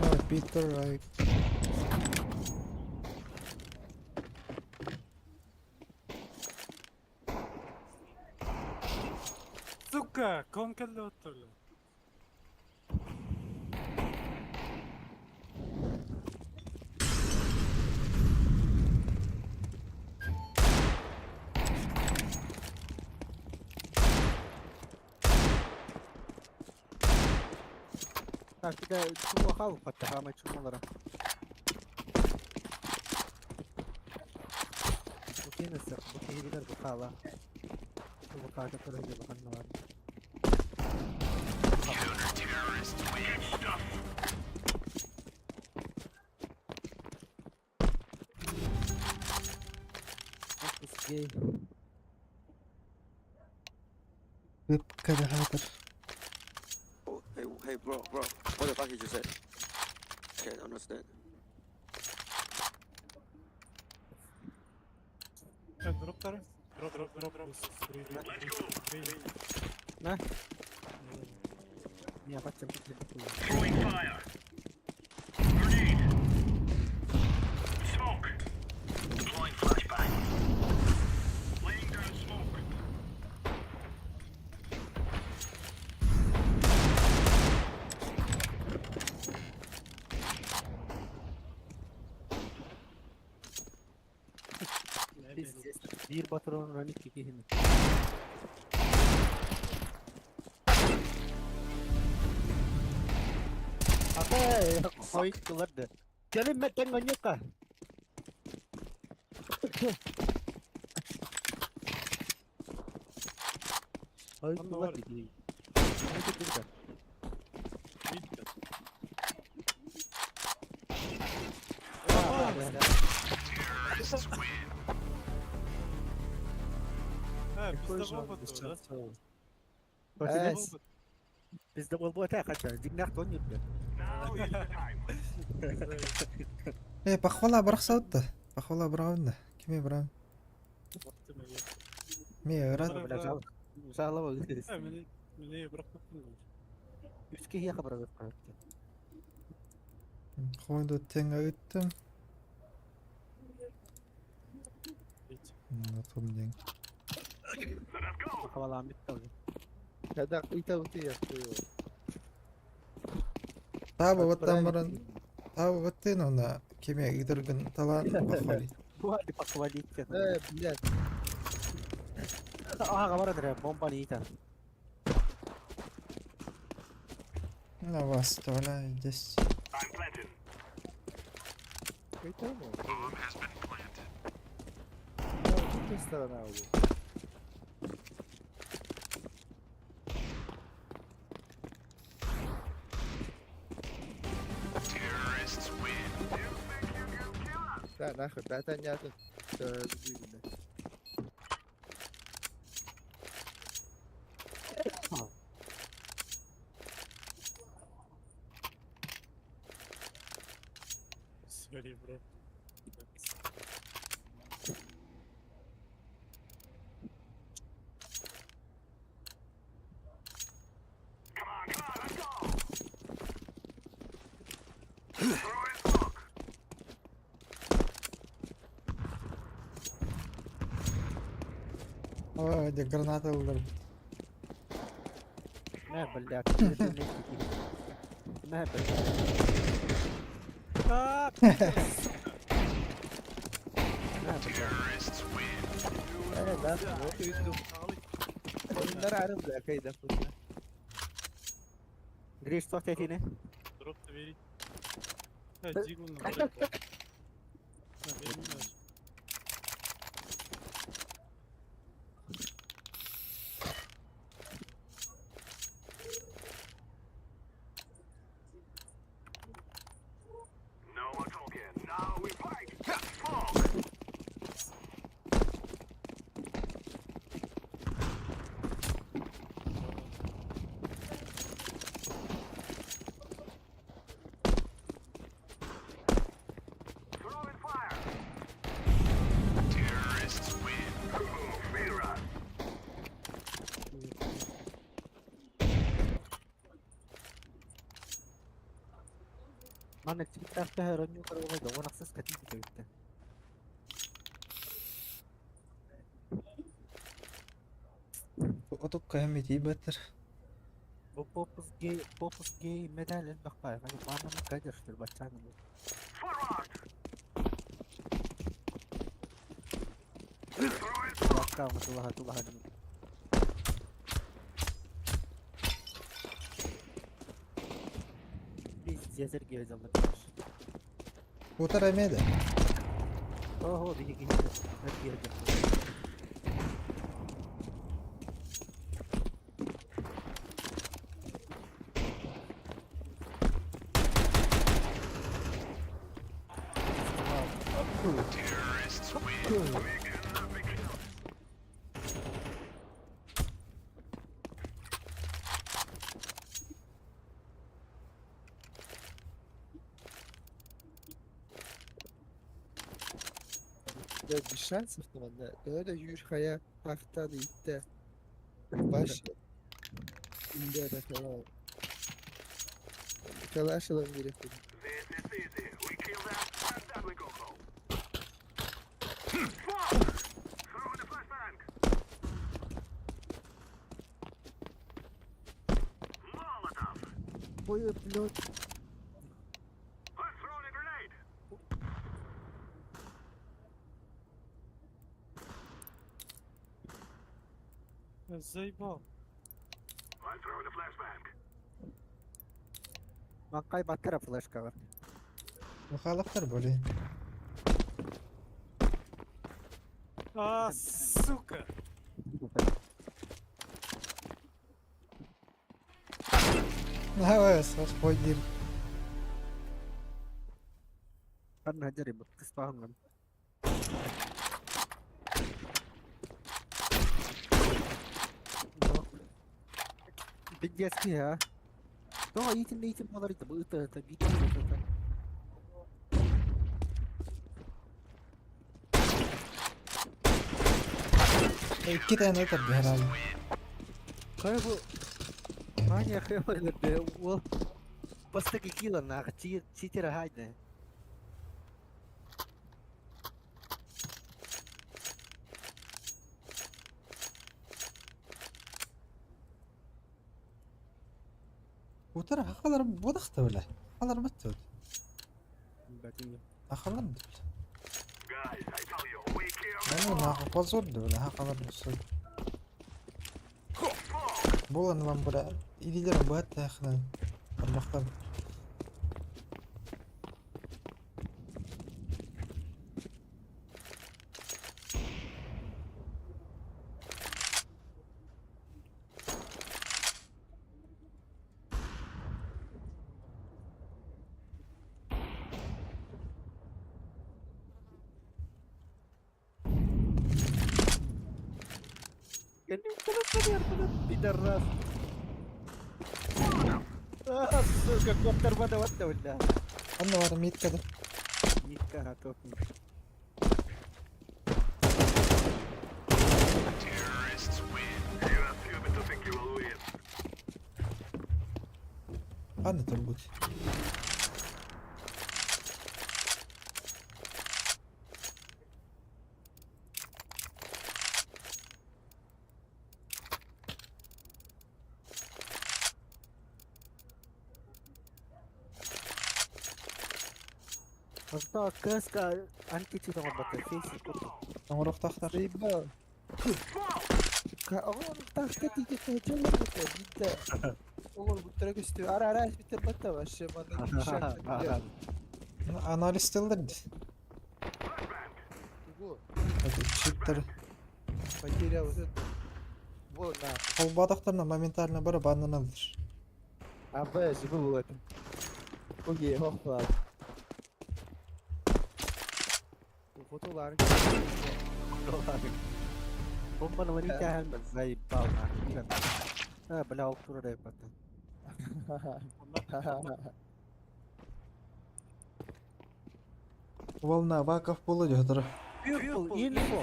А, Питер, right. Сука, конка лётали. Так, тебя чуму халу подтахамай чумулара. Букинесер, букинесер бухала. Бухата тоже буханна. Гей. Вебка хатыр. Oh, hey, Hey, bro, bro, what the fuck did you say? Can't understand. Drop there. Drop, drop, drop, drop. Three, three, three. На. Не, бачим. Throwing fire. Grenade. Smoke. Deploying flashbang. Laying down smoke. Пиздец. Биир патрон ранит кихин. Ата, хойт кыларды. Келин меттен маньяка. Хойт кыларды. Terrorists win. Э, Какой bizde же он bomba da? бесчеловый. Эс. Bizde болбу эте кача. Дигнах тон юрдө. Now is the time. Э, похвала бырахсабыт да. Похвала бырагын да. Киме бырагын? Ме ырат. Жаалаба. Мени мени быракмактын. Үчкө хия кабырап калат. Хойду тең өттүм. Том ден. Похвала битти. Когда ыйта ути я Таба оттан баран. Таба оттен она киме ыдыргын талан похвалить. Буады похвалить. Э, блядь. Ага, барадыр, бомбаны ита. На вас оставляю здесь. I'm planting. Ыйта мо? Bomb has been planted. Да, сторона уже. Terrorists win. You think you can kill us? Да, нахуй, бәтән ятын. Sorry, bro. Come on, come on, let's go. Throwing smoke. Ой, где граната удар. На, блядь. На, блядь. На, блядь. Terrorists win. Э, да, вот и иду. Oyunlar ayrıldı akayda fırına. Гриш, что тетине? Drop da vereyim. Ha, Jiggle'ın oraya. Ha, benim de. No more talking. Now we fight. Smoke. Throwing fire. Terrorists win. Fear us. Манна тиктакта роню карабай да онаксыз катин кетебитте. Отук кайм беттер. Бу попус гей, попус гей медаль бакпай. Манна кадырштыр бачаны. Forward. Throwing smoke. Бакка тулаха тулаха. Пиздец, Сергей взял. Утар эмеде. Ого, биги Сергей. Terrorists win. We cannot be killed. Блядь, без шансов манна. Төһө да үүр хайа хахтаан ииттэ. Баш Индияда кала. Калаш ылан биэрэппин. Ой, блядь. Заебал. Маккай баттара флешка бар. Мухалаптар более. А, сука! Давай, господин. Ханна хаджари бут кыспаһын. Пиздец а. Тоҕо иитин иитин буолар ити бу ыта ыта биир ыта. Икки тane ытар herhalde. Хайа бу Маня хайа ол бастакы кило нах читера хайда. وترى خلر بوضخت ولا خلر بتود. خلر دول. أنا ما قصر دول ها خلر بسود. Буолан ылан бара илиилэрин быһат тахынан барбахтар. Пидорас. А, сука, коптер бада ватта валла. Онно бар миткада. Митка топ. Ханна турбут. Онто кыска античи тоҥорбота фейси курдук. Оҥоруохтаахтар. Заебал. Оҕом тахта тиийэ чолорбута биитэ. Оҕор буттара көстүү. Ара ара битер батта вообще манна шаг. Анализ тыллар ди. Тугу? Это чиптер. Потерял вот это. Вот на. Холбадахтарына моментально бары баннан алыр. А Б же был это. Окей, хопа. Фотолар. Бомбаны вани тахан заебал нахуй. А, бля, ол турар бата. Волна ваков болу дьотор. Purple info.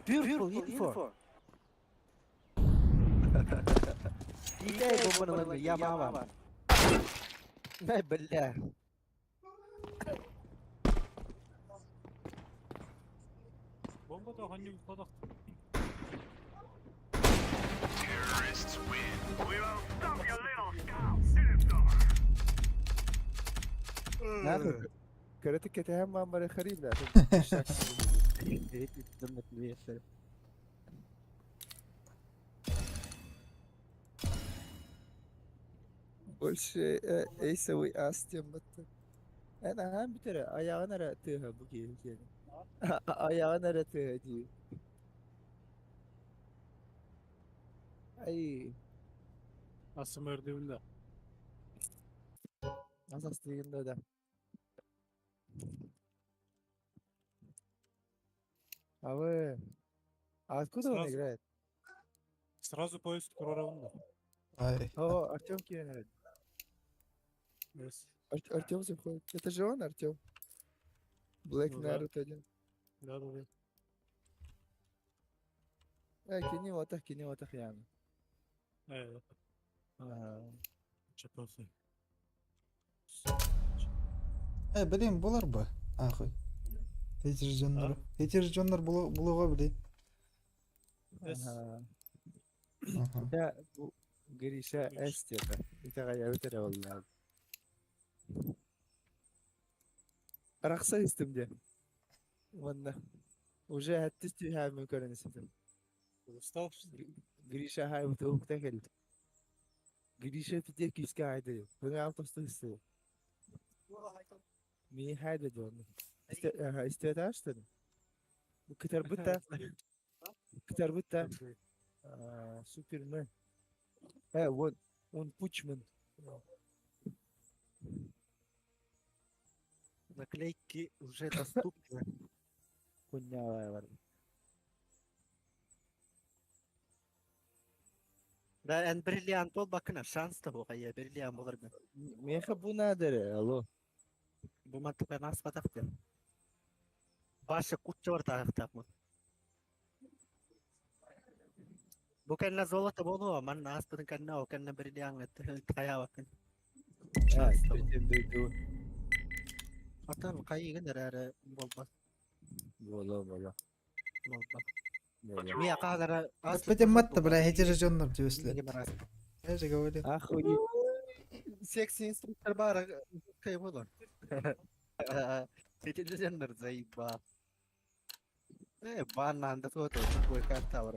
Purple info. Идай бомбаны вани, я мама. Ай, бля. Бомба да ханни утладах. Нахуй. Карате кетеһэн мааммары харим да. Больше эйсовый ас диэн батта. Эн аһаан бүтэрэ айаҕын эрэ тыаһа бу киһи киэнэ. Айаҕын эрэ тыаһа дии. Ай, АСМР да. ас астыгында да. А вы... А откуда он Сразу. играет? Сразу поиск раунда. Ай. О, Артем Кирин. Yes. Артем заходит. Это же он, Артем? Black Ну да. Naruto диэн. Да, да, да. Э, кини отах, кини отах яны. Э, Ага. Чапасы. Э, блин, булар бы. Ахуй. Эти же дьоннор. Эти же дьоннор булуга, блин. Ага. Ага. Да, бу Гриша эс диэтэ. Итэҕэйэбит эрэ буоллаҕым. Арахса истим диэн. Уонна уже сэттис түһээммин көрөн испитим. Устал, что ли? Гриша аһаабыт уһукта кэлбит. Гриша пиздец күүскэ аһаайда. Быҥаам тосту истэ. Мии хаайда дьонно. Истибэтэ что ли? Кытарбыт да. Кытарбыт да. Супермен. Вот он Пучман. Наклейки уже доступны. Хуйня бар. Да, эн бриллиант бол бакына шанс та буга бриллиант болар мен. Меха бу надо, алло. Бу мантык мен аспатак деп. Башы кутча бар тагыктапмын. Бу кэннэ золото болуо, манна аспытын кэннэ о кэннэ бриллиант хаябакын. А, ду. Атын кайыгын эрэ болбат. Боло, боло. Болбат. Боло. Мия каадара Господи, матта, бля, эти же дьоннор диэсле. Я же говорил. Охуеть. Секси инструктор бара кай болор. Эти дьоннор заебал. Э, банан да то такой карта бар.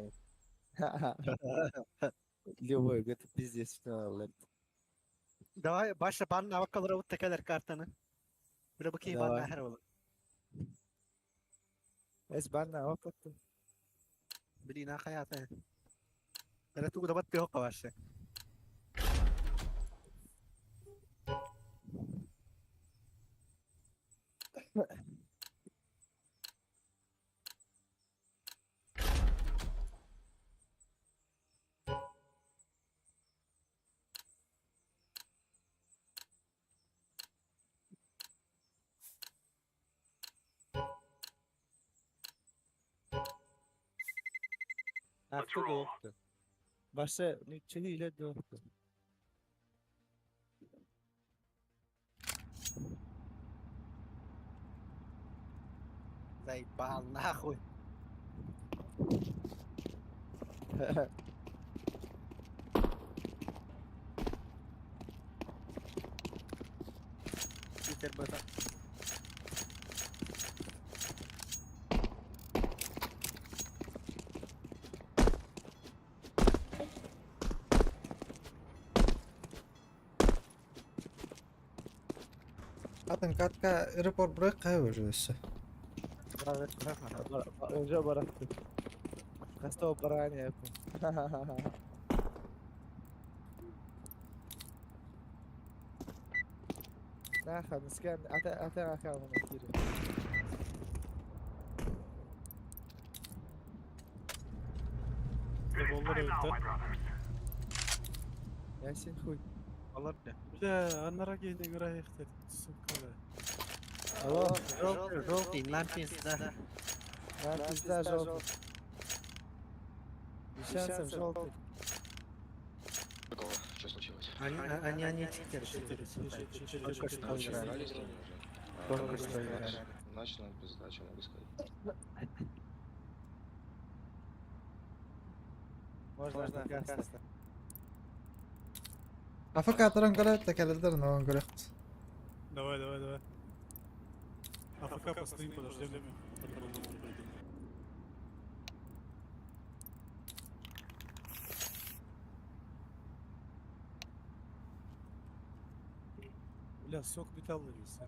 Любой, это пиздец, что Давай, баша банна авакалара утта келер картаны. Бile бу Давай. банна хэр болор. Эс банна опыт. Блин, а хаята. Эре тугу да батты хокка башы. Авто доохту. Баша, ну чили доохту. Заебал нахуй. Питер бата. Атын катка аэропорт бұрай қай уже өсі. Уже барахты. Хастоо барани. Наха, мискен, ата ата аха мана кире. Боллар өттө. Ясин хуй. Алар бля. Бля, анара кейіне гра ихтет, сука, бля. Алло, Желтый, желтый, нам пизда. Нам пизда желтый. Без шансов желтый. Что случилось? Они читеры, читеры, Только что играли. Только что играли. Значит, нам пизда, что могу сказать. Можно, можно. АФК атыран көрөт, текелердер ноон көрөт. Давай, давай, давай. АФК постоим, подождем. Бля, сок металлы весь.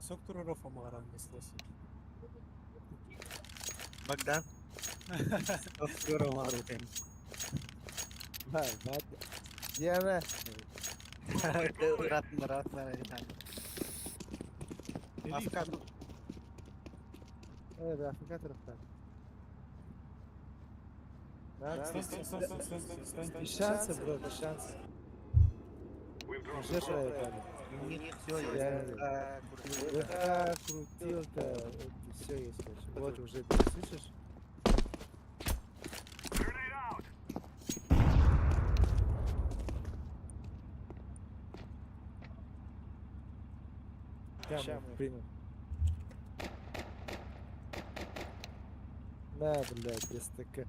Сок туруров амаран неслось. Богдан. Сок туруров амаран. Да, да. Диана. Рат, рат, рат. АФК. Э, да, АФК тарафтар. Без шансов, бро, без шансов. Уже проебали. У них все есть. Я- ВК ВК крутилка, все есть, короче. Вот уже, ты слышишь? Ща мы примем. На, блядь, СТК.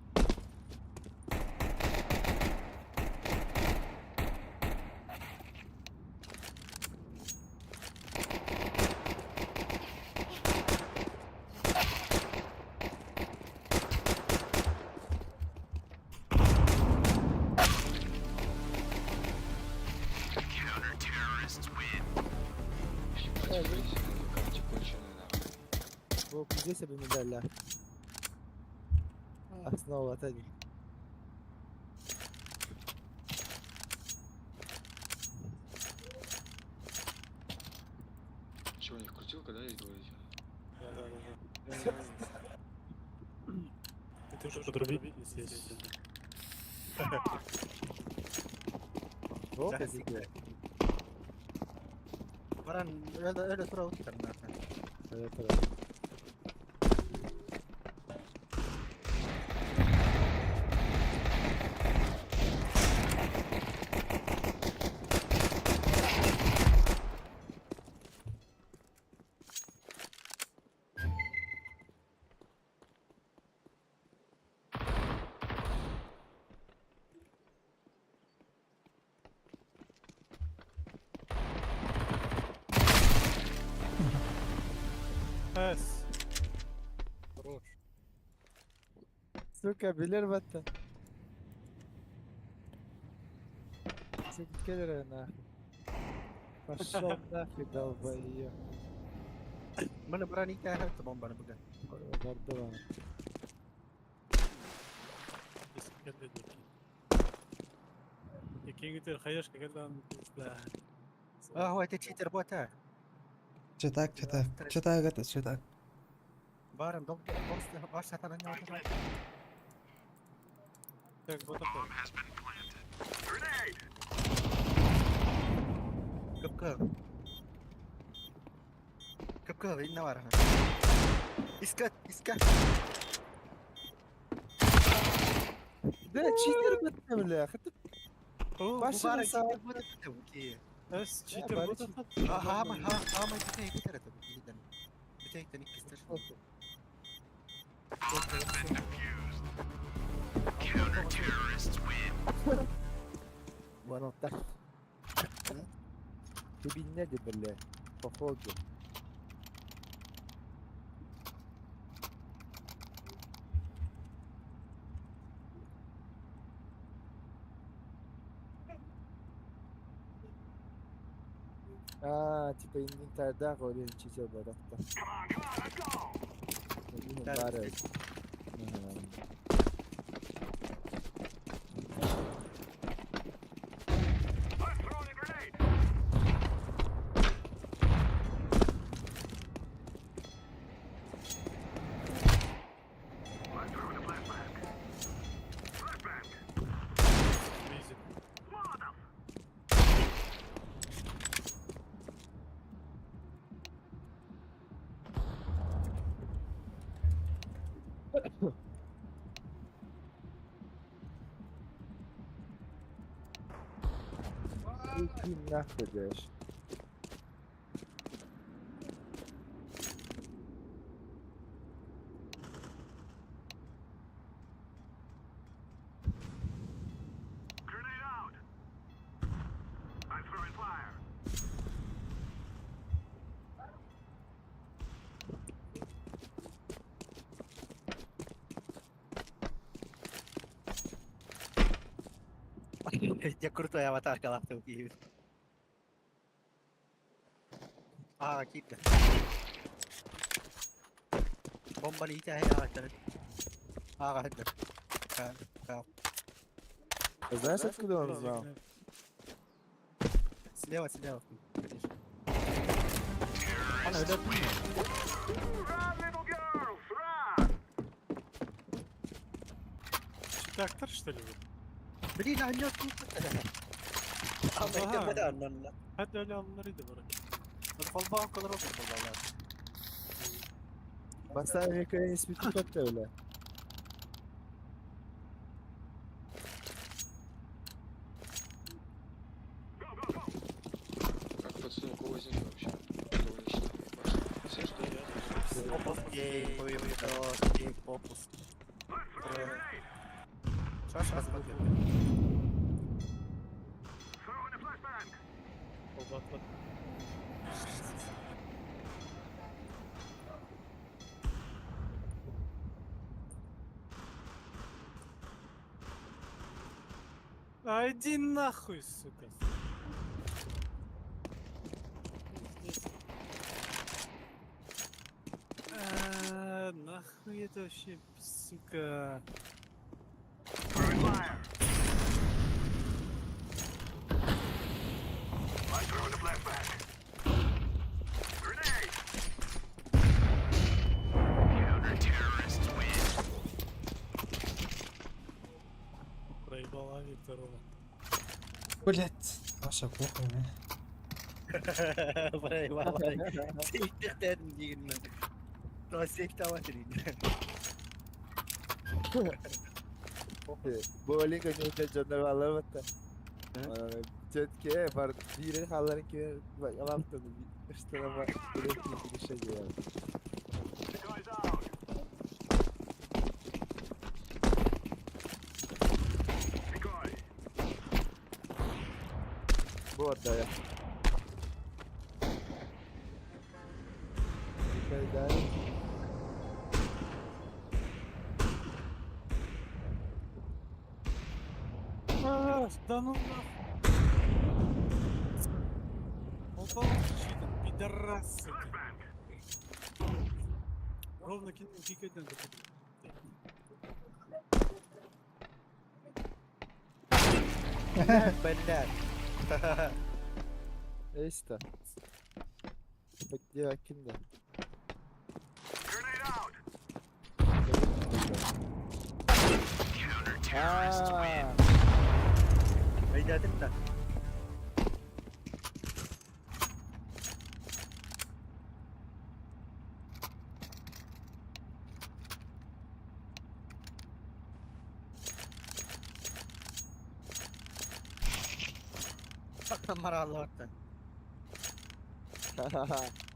Ебать, фейси на ВК, конченые нахуй. Вот здесь бы медаль, а. Снова отойди. Че, у них крутилка, да, есть, говорите? Да. Это уже подруби, естественно. Вот Да, это Баран öyle öyle tura uçarım zaten. Evet evet. Эс. Хорош. Сука, bilir battı. Сука, келлеры нахуй. Пошел нахуй, долбоёб. Bana buranın hikaye hatta bombanı bugün. Vardı bana. Який ты хаешка, когда он пизда. А, هو تشيتر بوتا. Читак, читак. Читак это, читак. Баран дом дом baş satan ne oldu? Так, вот такой. Kıpkı. Kıpkı ne var ha? İskat iskat. Да, читер battı бля. Хаты Başı Başını sağ. Эс, читер bari вот cheater. этот. Ha ha ha ha ma bitey biter tabii ki giden. Bitey de ister. Вон так. Тебе не надо, бля. Походу. А, типа инвентарь, ол читер баратта. Бары. Визит. Иди нахуй, блядь. Я крутой аватарка лаптоп gibi. Aa gitti. Bombanı hikaye ağaçları. Ağaçlar. Ha, ha. А Знаешь, откуда он знал? Слева, слева. Ana öyle Читактор, что ли? Блин, а нет, тут. Ага. Hadi öyle alınlarıydı bırak. Hadi kolba kadar oldu vallahi. Бастаан микро испити көттө öyle. Как пацаны, у кого возникли вообще? Кто уничтожил? Все, что ли? Ей, ой, ой, ой, попуск. Сейчас, сейчас, Kolba atladı. А иди нахуй, сука. Пиздец. А, Нахуй это вообще, сука. Проебала Викторова. Блять. Маша, плохо у меня. Сейттехтен дигин. То сейттаватыр. Боулинг ойнойта дьоннор бааллар батта. Четке бар биирин хаалларын кибер алаптан ыштана билет киирше диэн. Бу отдая. Кайдай. А, да ну нахуй. Он читом, пидорас, сука. Ровно кинул кикать надо. Блядь. Эйста. Где Акинда? Аа. Өйдөтүм да. Маралларта.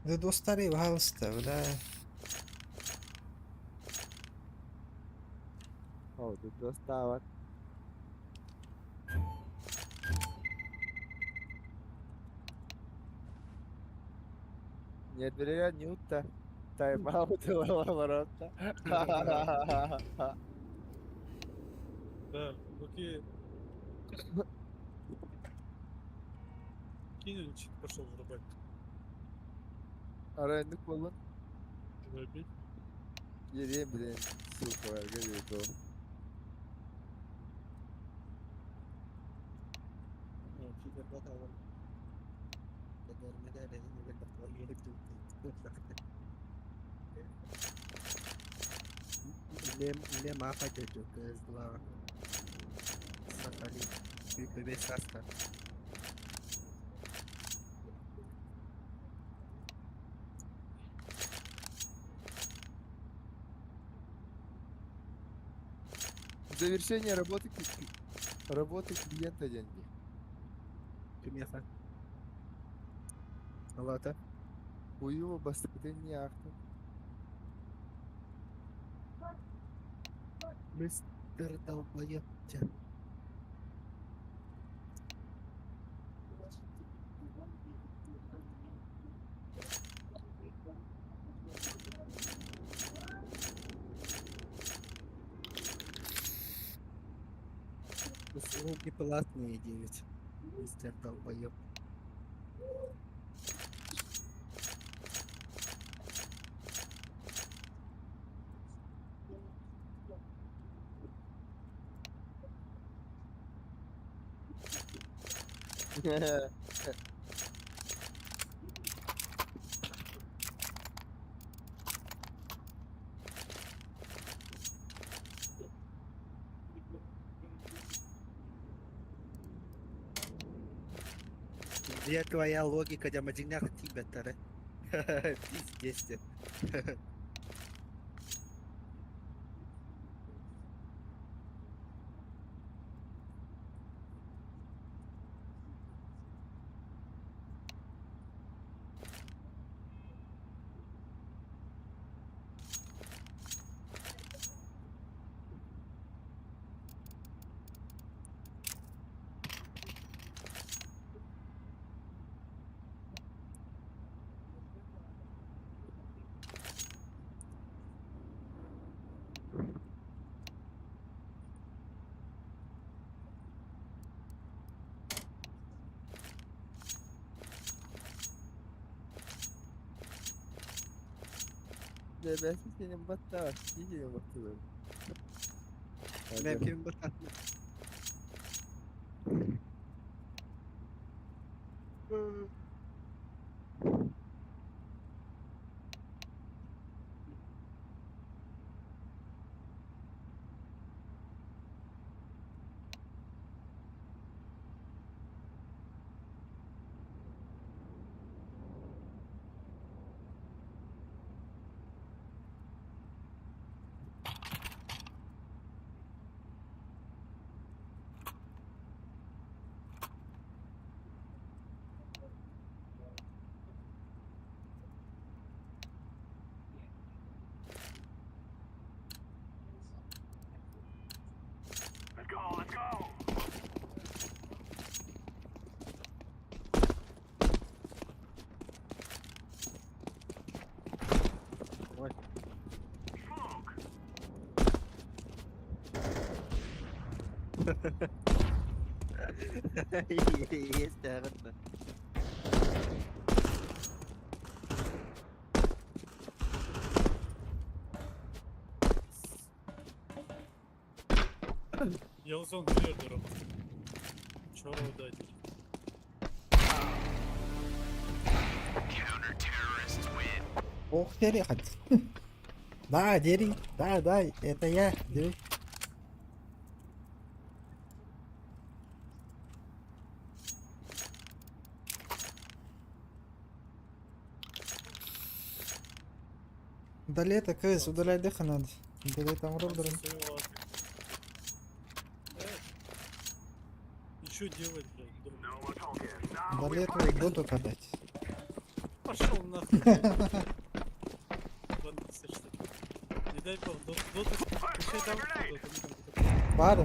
Да достары, пожалуйста, бля. О, тут достава. Нет, бля, Ньюта. Тайм-аут ворота. Да, окей. Кинул чит, пошел врубать. Арендuk болун. Врубить. Ерен билен ссылка бар, говорит ол. Ле мафа дядю, КС-2. Сахалин. ЮПБ Саска. Завершение работы, работы клиента деньги. Кумеха. Алата. Уюва бастыкытын не ахтын. Мистер долбоеб. Услуги платные 9. Мистер долбоеб. Где твоя логика, дьэ мадьыҥнаах тиийбэттэрэ. Пиздец. Дьэ бэс синим баттаа, синим баттылар. Мөмкин баттатна. Let's go, let's go. Ой. Есть, наверное. Yellowzone clear Рома. Чё дать? Ох, дери хоть. Да, дери. Да, да, это я. Дери. Удали это, КС, удаляй дыха надо. Удаляй там робером. И что делать, блядь? Удали твою доту опять. Пошел нахуй. блядь. Ладно, слышь, Не дай бог, доту, включай даус, доту, не Бары.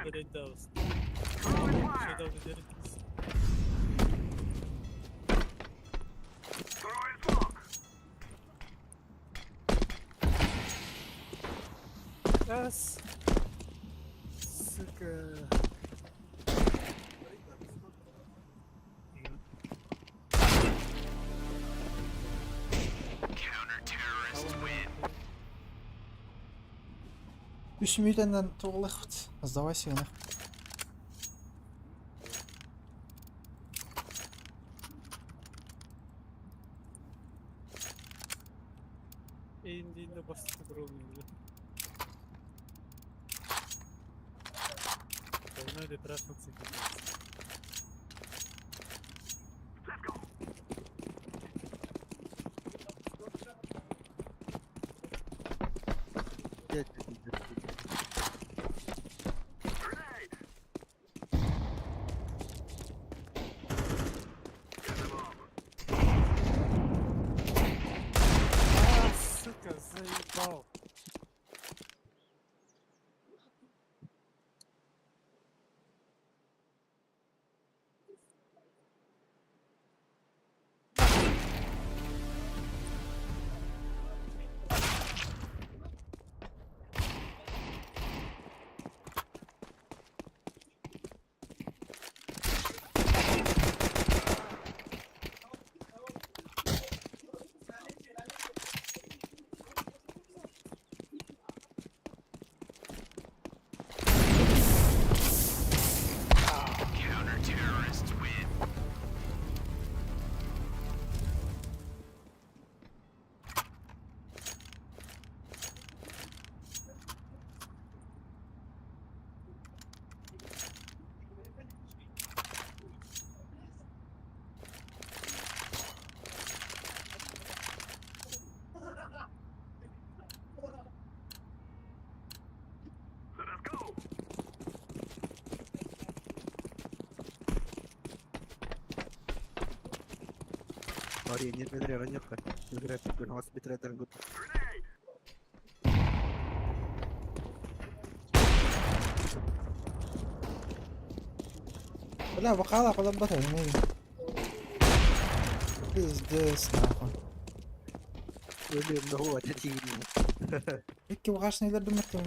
Удалять даус. Включай даус, удалять. Раз. Сука. Үс мүйтәннән туғылық. Сдавайся, нах. Эйндиинде басты бұрылмын, бля. Погнали трахаться, пиздец. А, сука, заебал. Бля, бакала колобата, не. Пиздец, нахуй. Икки башнилар думаттым.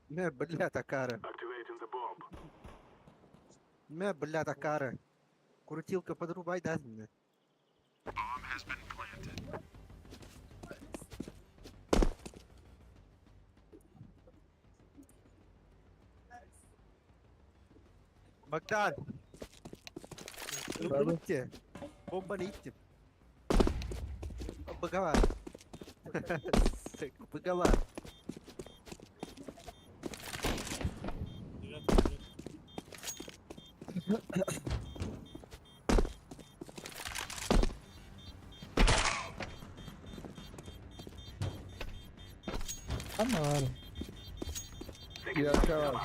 Мэ, бля, такара. Мэ, бля, такара. Крутилка подрубай, да, мне. Богдан! Рубите. Бомба не идти. Богова. Богова. Анар. Девятка var.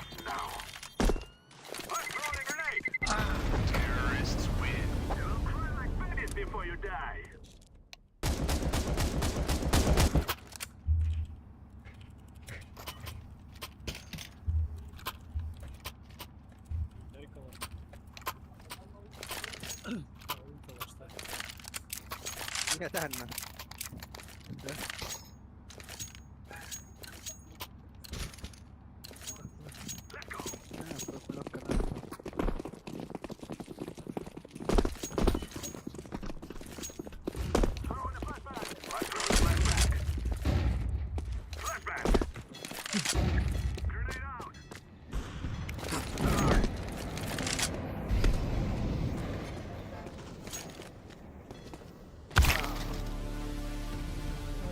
Дай калаш. А, ой, калаш, так. Нет, Анна. Да? А, прокулёвка надо.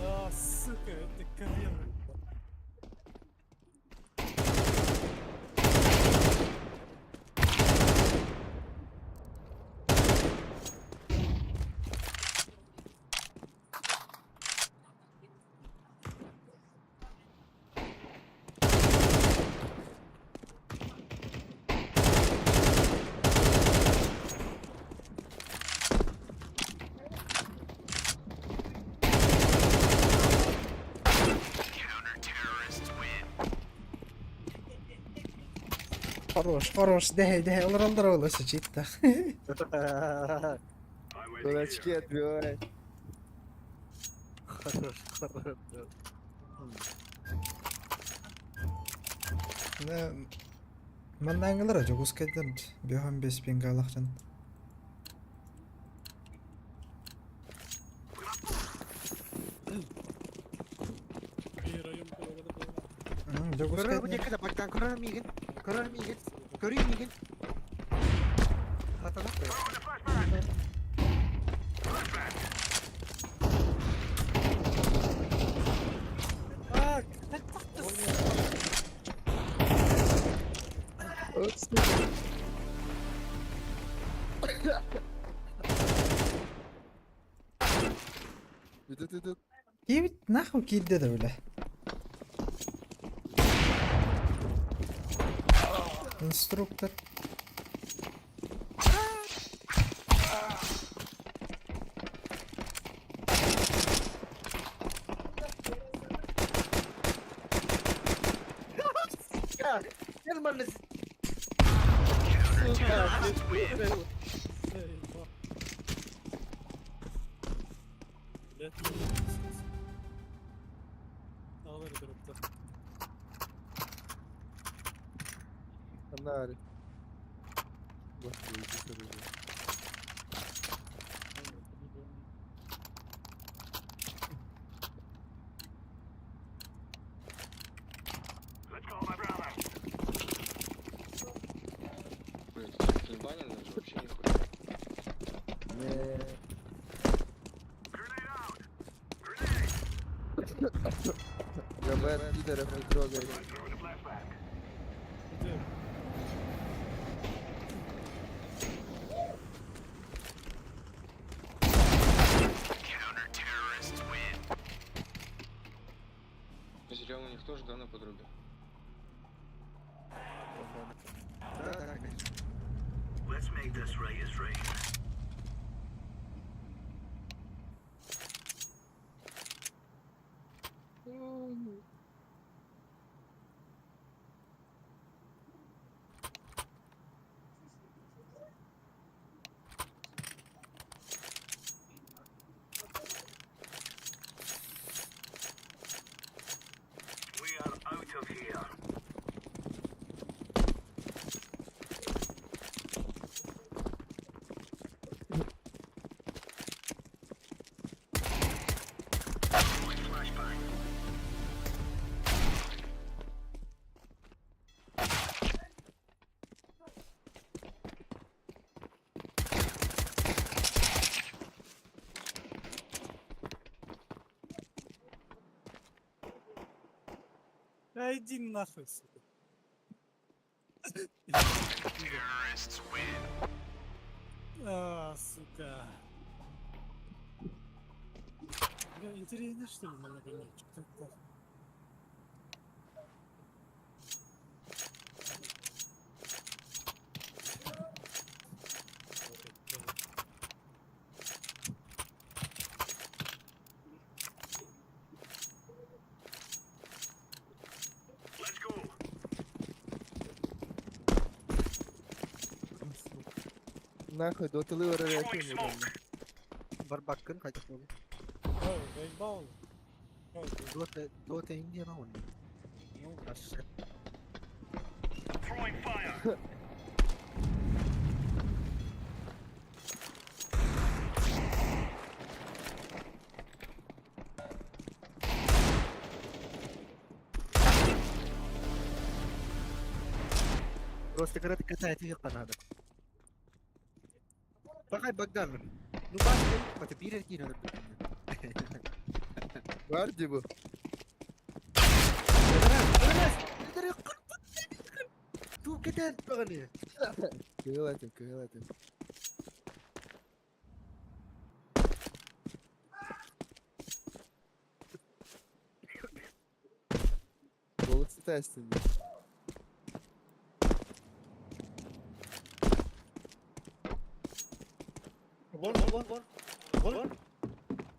А, сука, это колено. Хорош, хорош, дәһәй, дәһәй, алар алдар ола сычит та. Дурачки отбивай. Хорош, хорош. Маннаңылар жогус кайдан бөһөн бес пингалахтан. И район колорада была. Жогус Көрөр кайдан. бу Богдан, көрөр миигин. Көрөр миигин. Көрүй миигин. Хатана. А, Вот сука. Идут, идут. Кибит нахуй кидде да бля. Инструктор. Нормально. Сука. Блядь, не знаю. Алар дропта. Анари. Господи, иди сюда. Блять, не банят даже вообще нихуя. Не. ГБ пидоров не трогай. Где? них тоже, да, на подруге? Да, да, конечно. Let's make this right is right. We are out of here. Throwing flashbang. Да иди нахуй, сука. Terrorists win. А, сука. Бля, интересно, что ли, много нет? Что это? Let's go. Нахуй, дотылы Throwing smoke. Барбаккын хотя бы. Ой, заебал. Ой, Дота, Дота Индия на он. Ну, Throwing fire. Просто когда ты катает их надо. Пока Богдан. Ну башка, по тебе надо. Бар bu. Ту кэтэн баганы. Кыылатын, кыылатын. Голос тестинг. Вон, вон, вон. Вон.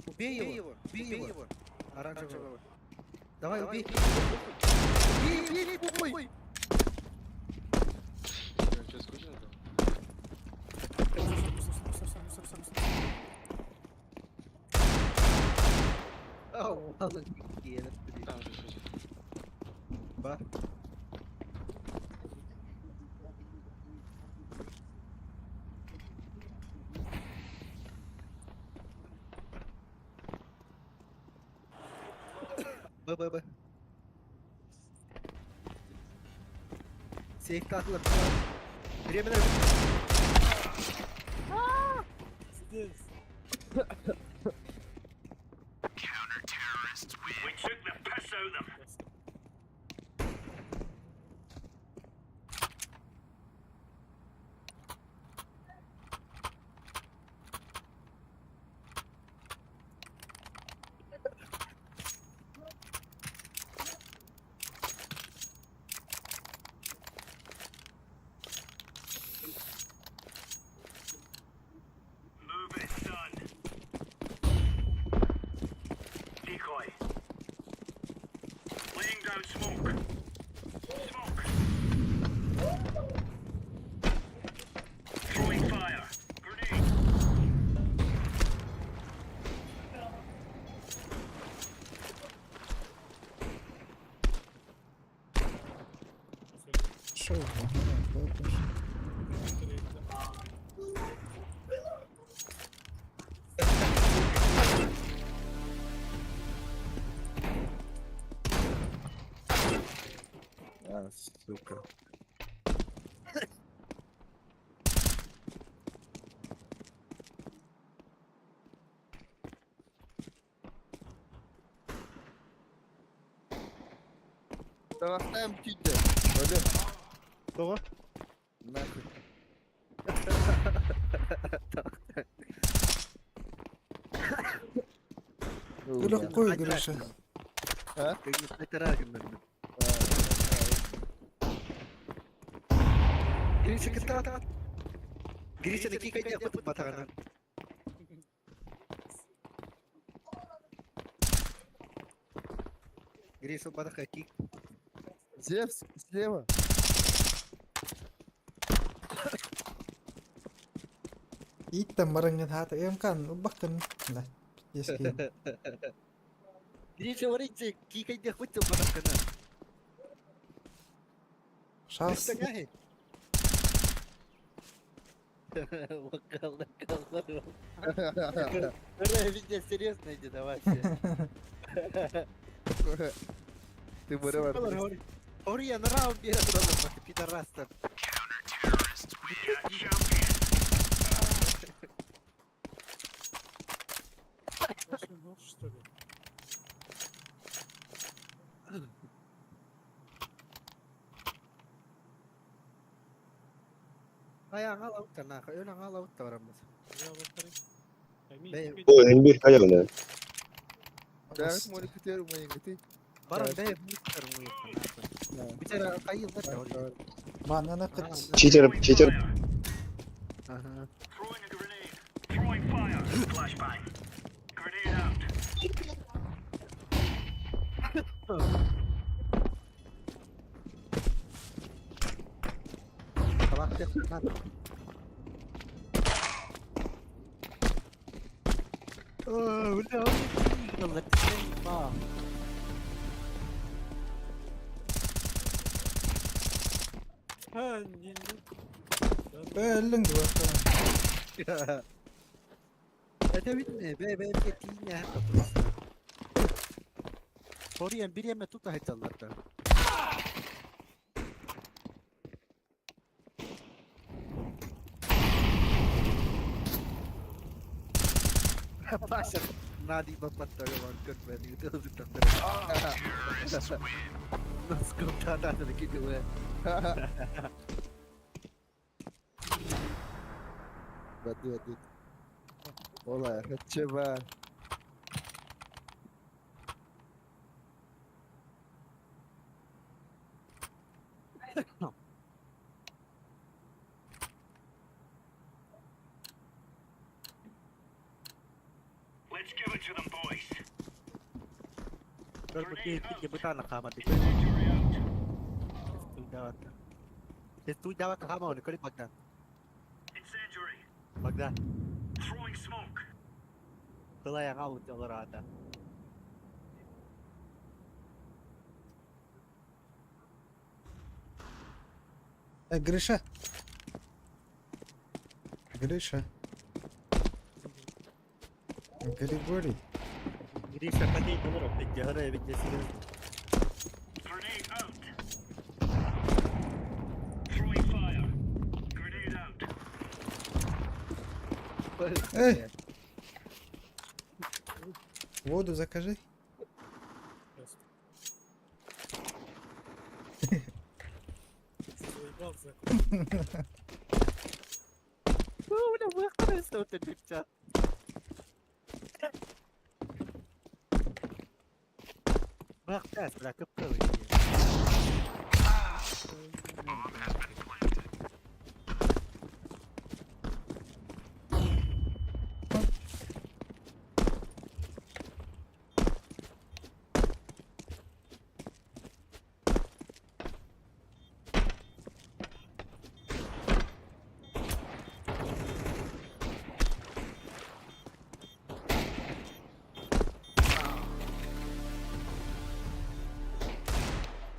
Убей его. Убей его. Оранжевого. Давай, убей. Убей, убей, убей. Что, скучно там? Ау, ладно, Там же еще один. Ба. Б, Б, Б. Сейф tatlı. Временно. Здесь. Counter-terrorists win. We took the piss out of them. Move it, son. Decoy. Laying down smoke. Smoke. Throwing fire. Grenade. Шо, ага, да, А, сука. Тарахтаем киде. Алло. Кого? Нахуй. Өлі қой, Гриша. А? Кыҥнаттара гыннардым. Гриша кытаат. Гриша кикайдиэх батаҕынан. Гриша батаха кик. Зевс, слева. Ииттэн бараҥҥын хаата МК-н ылбаккын да пиздец Гриша говорите, кикайдиэх батаххына. Шанс. Везде серьезно иди, давай. Ты вырываешь. Ория, на раунд берет, пидорас-то. Что ли? Ayağını alavutta naka, ön alavutta varamız. О, Эмбир хайа Да, модифицирую мои гты. Баран бэйэ муктар муйык. Бичара кайыл да Банана кыт. Читер, читер. Ага. Throwing fire. Flashbang. Grenade out. Salak lan. Өллүң дуо. Это видно, бе бе бе тиня просто. Сориен bir yeme tut da Паша, Нади бапаттар ван көрмөдү. Насколько надо кидывая. Бати, бати. Ола, хачеба. Let's give it to them, boys. Богдан. Incendiary. Богдан. Throwing smoke. Кылаяга уталарата. Гриша. Гриша. Григорий. Гриша, ходи, говорю, ведь серьезно. Grenade out. Throwing fire. Grenade out. Эй! Воду закажи. Заебался. Бля, выхватился вот этот чат. Бахтас, бля, кыпкылый.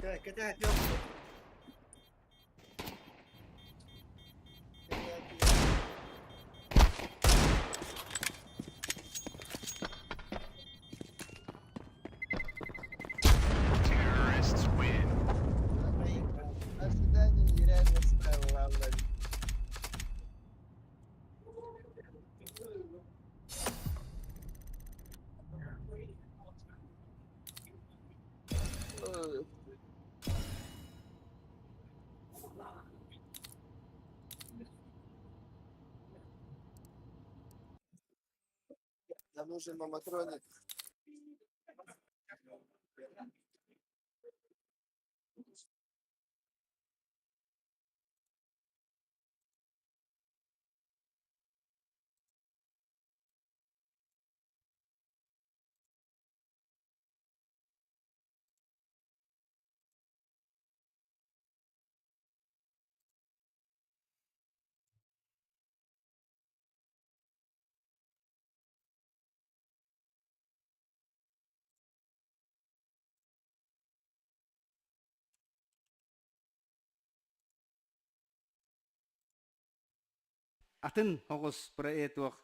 Так, это Terrorists win. Ожидание нереально стоило, ладно. Ой. Нам нужен маматроник. атын оҕус туох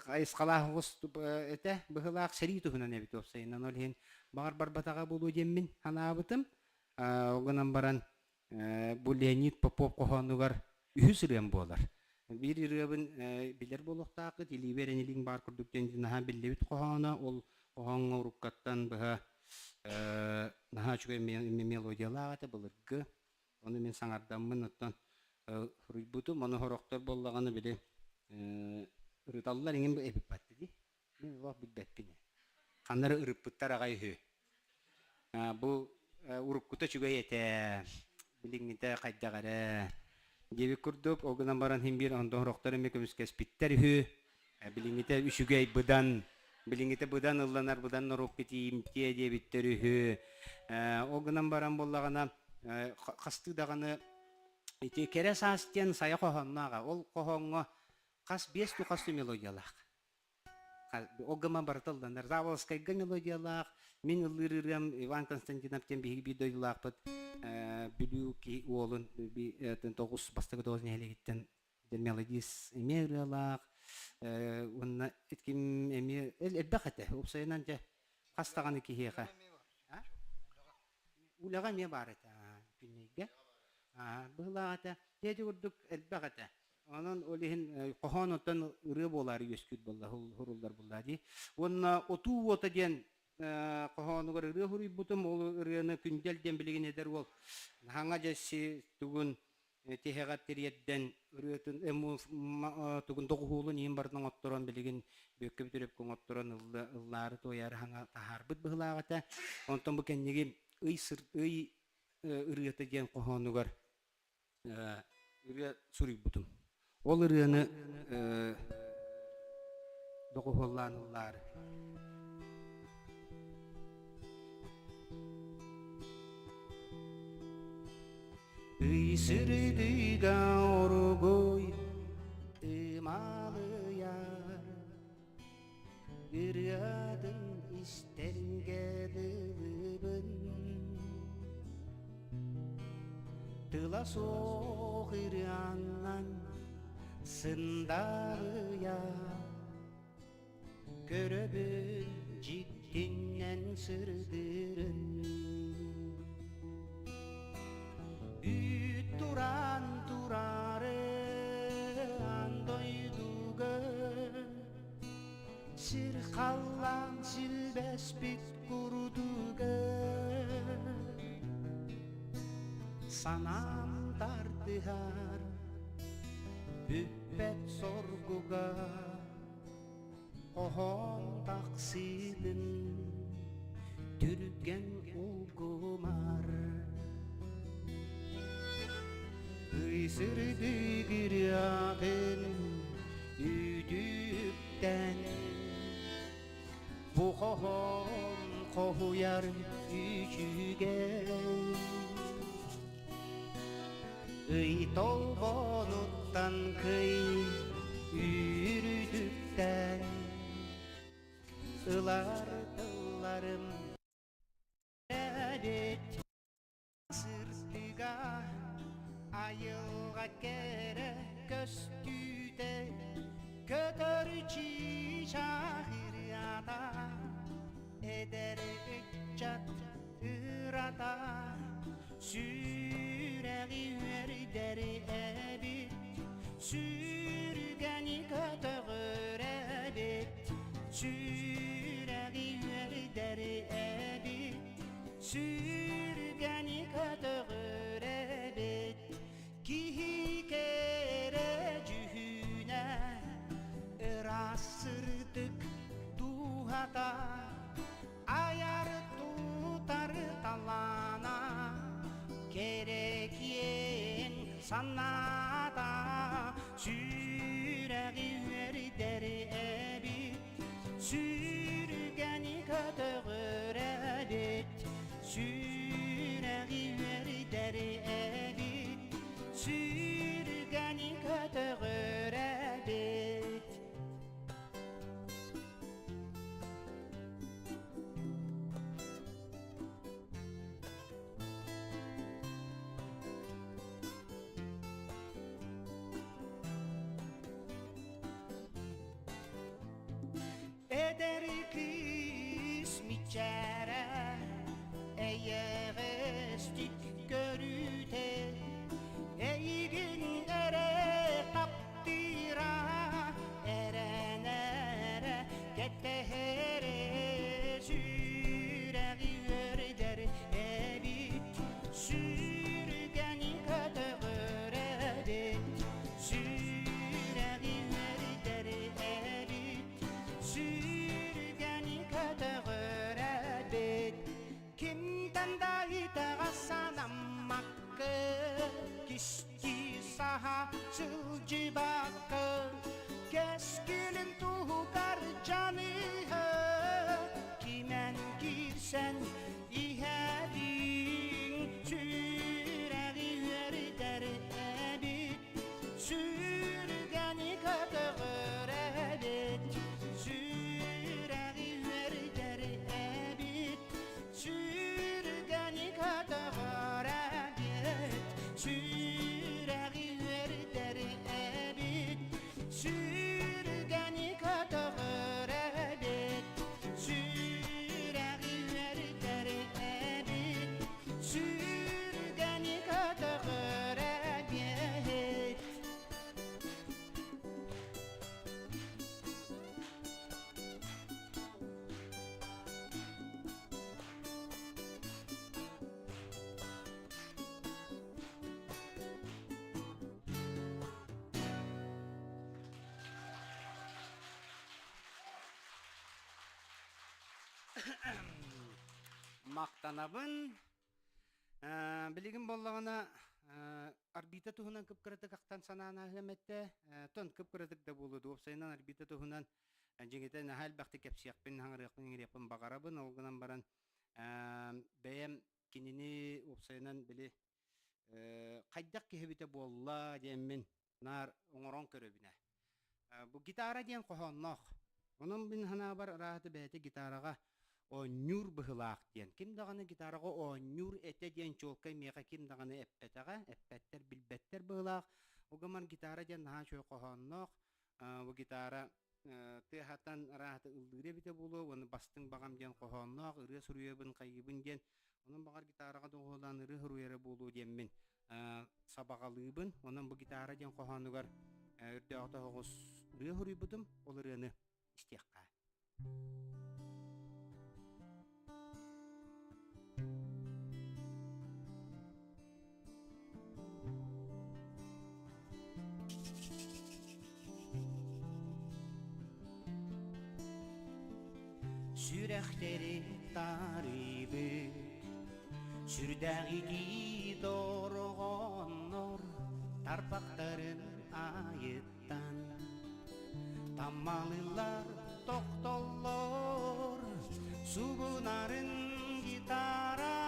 хайысхалаах оҕус этэ быһыылаах сэрии туһунан эбит уопсайынан ол иһин баҕар барбатаҕа буолуо диэммин санаабытым. Ол гынан баран бу Леонид Попов хоһоонугар үһүс ырыам буолар. Биир ырыабын билэр буолуохтааххыт, илиибэр энилиҥ баар курдук диэн наһаа биллибит хоһооно. Ол хоһооҥҥо уруккаттан быһа наһаа үчүгэй мелодиялаах этэ былыргы. Ону мин саҥардаммын оттон суруйбутум. Ону сорохтор буоллаҕына били ырыталлар иҥин эбиппат дии. Мин олох билбэппин. Ханна эрэ ырыппыттар аҕай үһү. Бу уруккута үчүгэй этэ, билиҥҥитэ хайдах эрэ диэбит курдук, ол гынан баран син биир онтон сорохтор эмиэ көмүскэспиттэр үһү. Билиҥҥитэ үчүгэй быдан, билиҥҥитэ быдан ылланар, быдан норуокка тиийимтиэ диэбиттэр үһү. Ол гынан баран буоллаҕына, хастыы даҕаны ити кэрэ саас диэн сайа хоһооннооҕа. Ол хоһооҥҥо хас биэс ту хас мелодиялаах. Ол гынан барыта ылланар. Заволжскайга мелодиялаах, мин ыллыыр ырыам Иван Константинов диэн биһиги биир дойдулаахпыт Бүлүү уолун тоҕус бастакы тоҕус нэһилиэгиттэн мелодист эмиэ ырыалаах уонна ким эмиэ элбэх этэ. Уопсайынан дьэ хас даҕаны киһиэхэ. Үлэҕэ эмиэ баар этэ күннэйгэ. Быһылаах этэ. Дьэ курдук элбэх этэ. Онон ол иһин хоһоон оттон ырыа буолаары үөскүүр буолла, суруллар буолла дии. Уонна Отуу уота диэн хоһоонугар ырыа суруйбутум. Ол ырыаны Күндэл диэн билигин эдэр уол хаҥа дьэсси тугун тиһэҕэр тириэрдэн ырыатын тугун доҕуһуолун иһин барытын оҥотторон билигин Бүөккэ Бүтүрүпкэ оҥотторон ыллаары туойаары хаҥа таһаарбыт быһыылаах этэ. Онтон бу кэнниги ый ый ырыата диэн хоһоонугар ырыа суруйбутум. Ол ырыаны доҕуһуоллаан ыллаары. Ый сырдыга оругуй ымалыйар Ырыатын истэргэ дылыбын Тыла суох ырыаннан сындарыйа Көрөбүн дьиктиннэн сырдыырын Үүт туран турары аан дойдуга Сир халлаан силбэспит курдуга Санаам тардыһар бүппэт соргуга Хоһоон тахсыытын түргэн улгумар Ый сырдык ырыатын үтүктэн Бу хоһоон хоһуйар үчүгэй Ый толбонуттан кый үүрүтүктэн ылар тылларым эбит сырдыга айылҕа кэрэ көстүүтэ көтөр чыычаах ырыата эдэр ыччат ырата сүрэҕи үөрдэр эбит сүргэни көтөҕөр эбит сүрэҕи үөрдэр эбит сүргэни көтөҕөр эбит киһи кэрэ дьүһүнэ ыраас сырдык дууһата айар тутар талаана кэрэ киэҥ санаата сүрэҕи үөрдэр эбит сүргэни көтөҕөр эбит сүрэҕи үөрдэр эбит сүргэни көтөҕөр эбит. Эдэр кыыс мичээрэ эйэҕэстик көрүүтэ эйигин эрэ таптыыра эрэнэрэ кэтэһэрэ сүрэҕи үөрдэр эбит сүргэни көтөҕөр эбит сүрэҕи үөрдэр эбит сүргэни көтөҕөр эбит кимтэн да итэҕэс санаммакка кистии саһа сылдьыбакка кэскилин туһугар дьаныһа кимэн киирсэн иһэбин сүрэҕи үөрдэр эбит сүргэни көтөҕөр эбит сүрэҕи үөрдэр эбит сүргэни көтөҕөр эбит сүрэҕи үөрдэр эбит сүргэни көтөҕөр эбит сүрэҕи үөрдэр эбит сүргэни көтөҕөр эбит. Махтанабын. Билигин буоллаҕына орбита туһунан кып-кыратык ахтан санаан ааһыам этэ. Тон кып-кыратык да буолуо дуо, уопсайынан орбита туһунан дьиҥитэ наһаа элбэхтик кэпсиэхпин, хаҥырыахпын, иҥириэхпин баҕарабын. Ол гынан баран бэйэм кинини уопсайынан били хайдах киһи эбитэ буолла диэммин наар оҥорон көрөбүн ээ. Бу гитара диэн хоһоонноох. Онон мин санаабар ырааһыта бэйэтэ гитараҕа оонньуур быһылаах диэн. Ким даҕаны гитараҕа оонньуур этэ диэн чуолкай миэхэ ким даҕаны эппэтэҕэ, эппэттэр, билбэттэр быһылаах. Ол гынан гитара диэн наһаа үчүгэй хоһоонноох. Бу гитара тыаһатан ырааһыта ыллыыр эбитэ буолуо уонна бастыҥ баҕам диэн хоһоонноох ырыа суруйабын хайыыбын диэн онон баҕар гитараҕа доҕуһуолаан ырыа суруйара буолуо диэммин сабаҕалыыбын. Онон бу гитара диэн хоһоонугар үрдээҕи тоһоҕос ырыа суруйбутум, ол ырыаны истиэххэ. Сүрэхтэри таарыйбыт сүрдээх итии дорҕооннор тарбахтарын айыттан Таммалыыллар тохтоллор субунарын гитара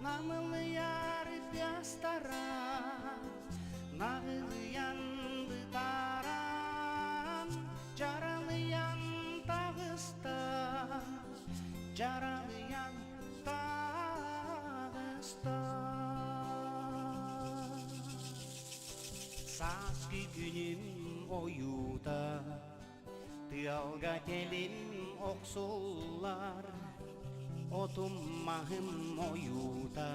намылыйар тыастара наҕылыйан бытааран дьаралыйан таҕыста дьаралыйан таҕыста. Сааскы күнүм ойуута тыалга телим охсуллар отум маһым ойуута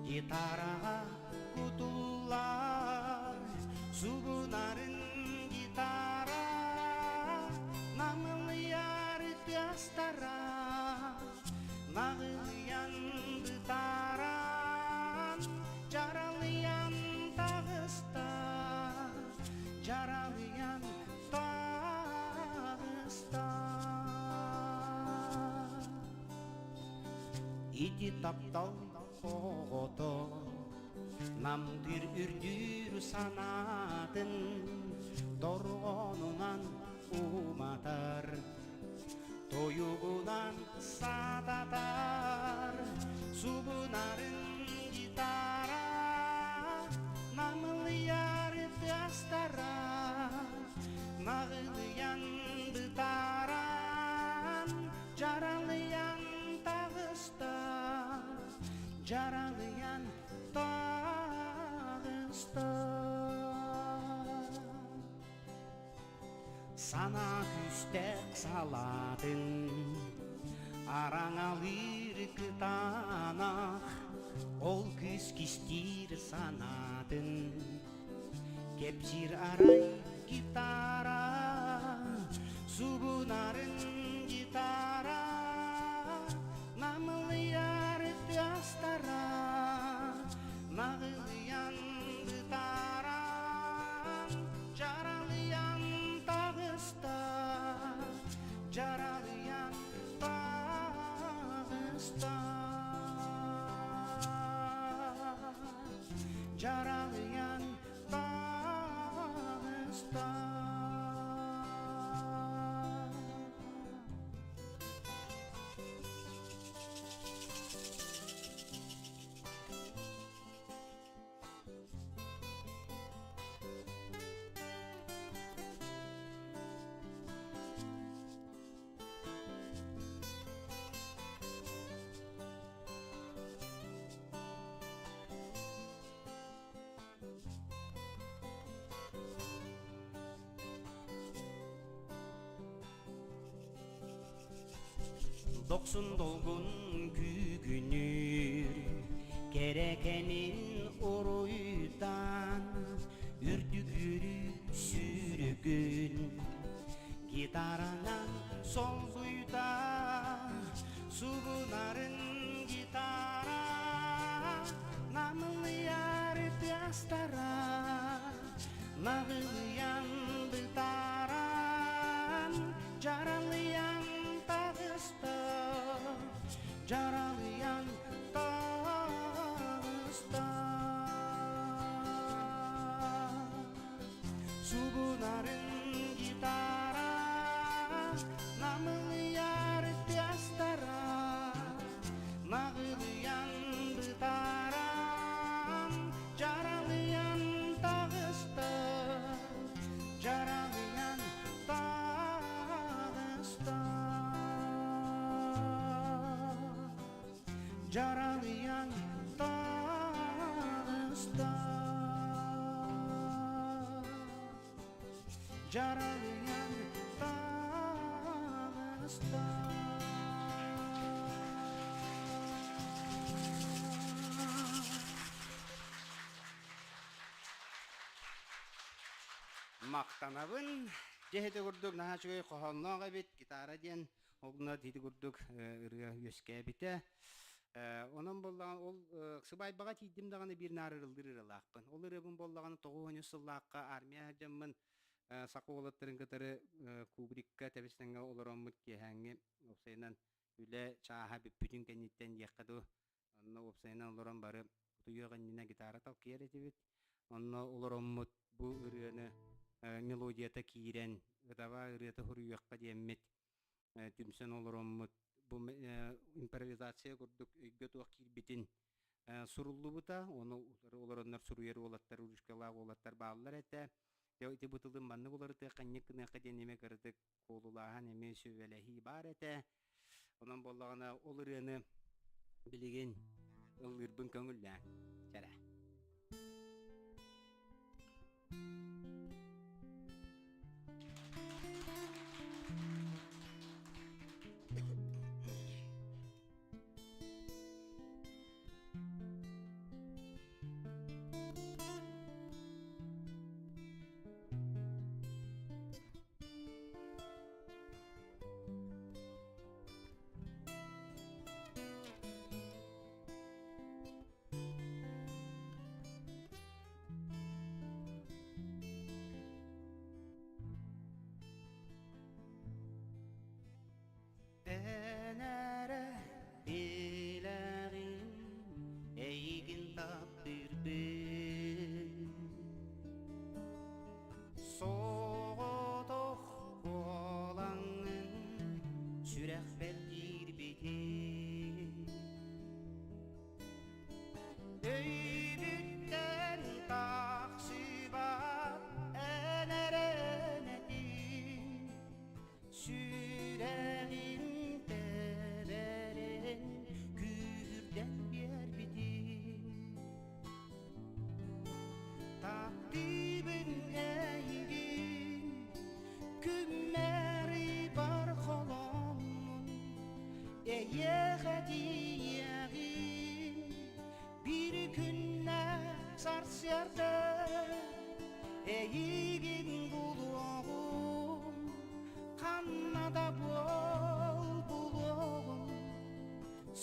гитараҕа кутуллар субунарын гитара намылыйар тыастара наҕылыйан бытааран дьаралыйан таҕыста дьаралыйан таҕыста. Ити таптал оҕото намтыыр үрдүүр санаатын дорҕоонунан уматар тойугунан саататар субунарын гитара намылыйар тыастара наҕылыйан бытааран дьаралыйан таҕыста дьаралыйан таҕыста. Санаа күүстээх салаатын Араҥалыыр кытаанах Ол кыыс кистиир санаатын Кэпсиир арай гитара Субунарын гитара Намылыйар тыастара Наҕылыйан бытааран Дьаралыйан таҕыста Дьаралыйан таҕыста Дьаралыйан таҕыста Дохсун долгун күүгүнүүр Кэрэ кэмин уруйдаан Үрдүк үөрүү сүүрүгүн Гитаранан солбуйда Субунарын гитара Намылыйар тыастара Наҕылыйан бытааран Дьаралыйан таҕыста Дьаралыйан таҕыста Субунарын гитара Намылыйар тыастара Наҕылыйан бытааран Дьаралыйан таҕыста Дьаралыйан таҕыста Дьаралыйан таҕыста Дьаралыйан таҕыста Махтанабын. Дьэ ити курдук наһаа үчүгэй хоһоонноох эбит гитара диэн ол ити курдук ырыа үөскээбитэ. Онон буоллаҕына ол сыбаайбаҕа тиийдим даҕаны биир наар ырыллыыр ырыалаахпын. Ол ырыабын буоллаҕына 93 сыллаахха армия сылдьаммын саха уолаттарын кытары Кубрикка тэбис-тэҥҥэ олороммут киэһээҥҥи уопсайынан үлэ чааһа бүппүтүн кэнниттэн диэххэ дуу онно уопсайынан олорон бары утуйуох иннинэ гитара талкыйар этибит. Онно олороммут бу ырыаны мелодията киирэн ытаба ырыата суруйуохха диэммит түмсэн олороммут бу импровизация курдук өйгө туох киирбитин суруллубута. Ону олороннор суруйар уолаттар, ручкалаах уолаттар бааллар этэ. Ити бу тылын маннык уларытыахха, инник гыныахха диэн эмиэ кыратык куолулааһын эмиэ сүбэлэһии баар этэ. Онон буоллаҕына ол ырыаны билигин ыллыырбын көҥүллээн чэрэ. Эн эрэ билэҕин эйигин таптыырбын Соҕотох буолаҥҥын сүрэхпэр киирбитин Өйбүттэн тахсыбат эн эрэн этиҥ Сүрэҕим тэбэрин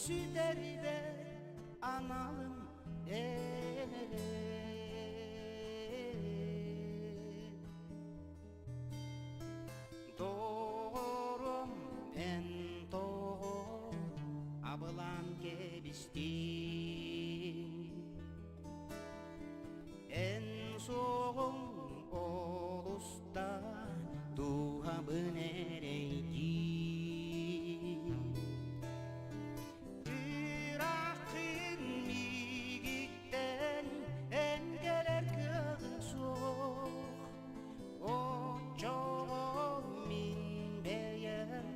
Сүтэрбэт аналым эн эрэ. Доҕорум эн тоҕо абылаан кэбистиҥ? Эн суоҕуҥ олус да дууһабын эрэйдиир. Ырааххын миигиттэн эн кэлэр кыаҕыҥ суох. Оччоҕо мин бэйэм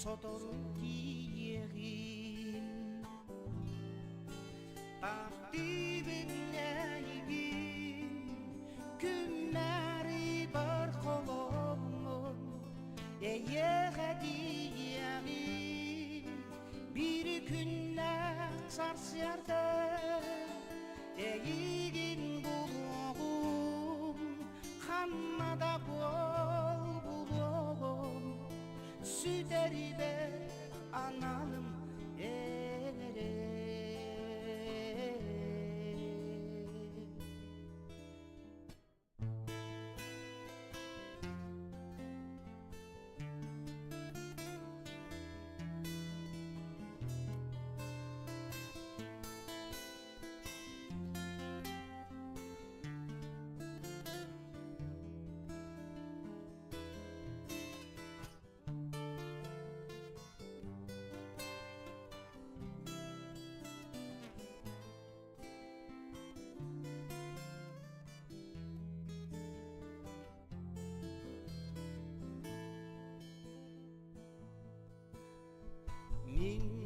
сотору тиийиэҕим. Таптыыбын эйигин, күннэри бар холоммун, эйиэхэ тиийиэҕим. Биир күннээх сарсыарда эйигин булуоҕум, ханна да буол булуоҕум, сүтэрбэт аналым эн эрэ. Мин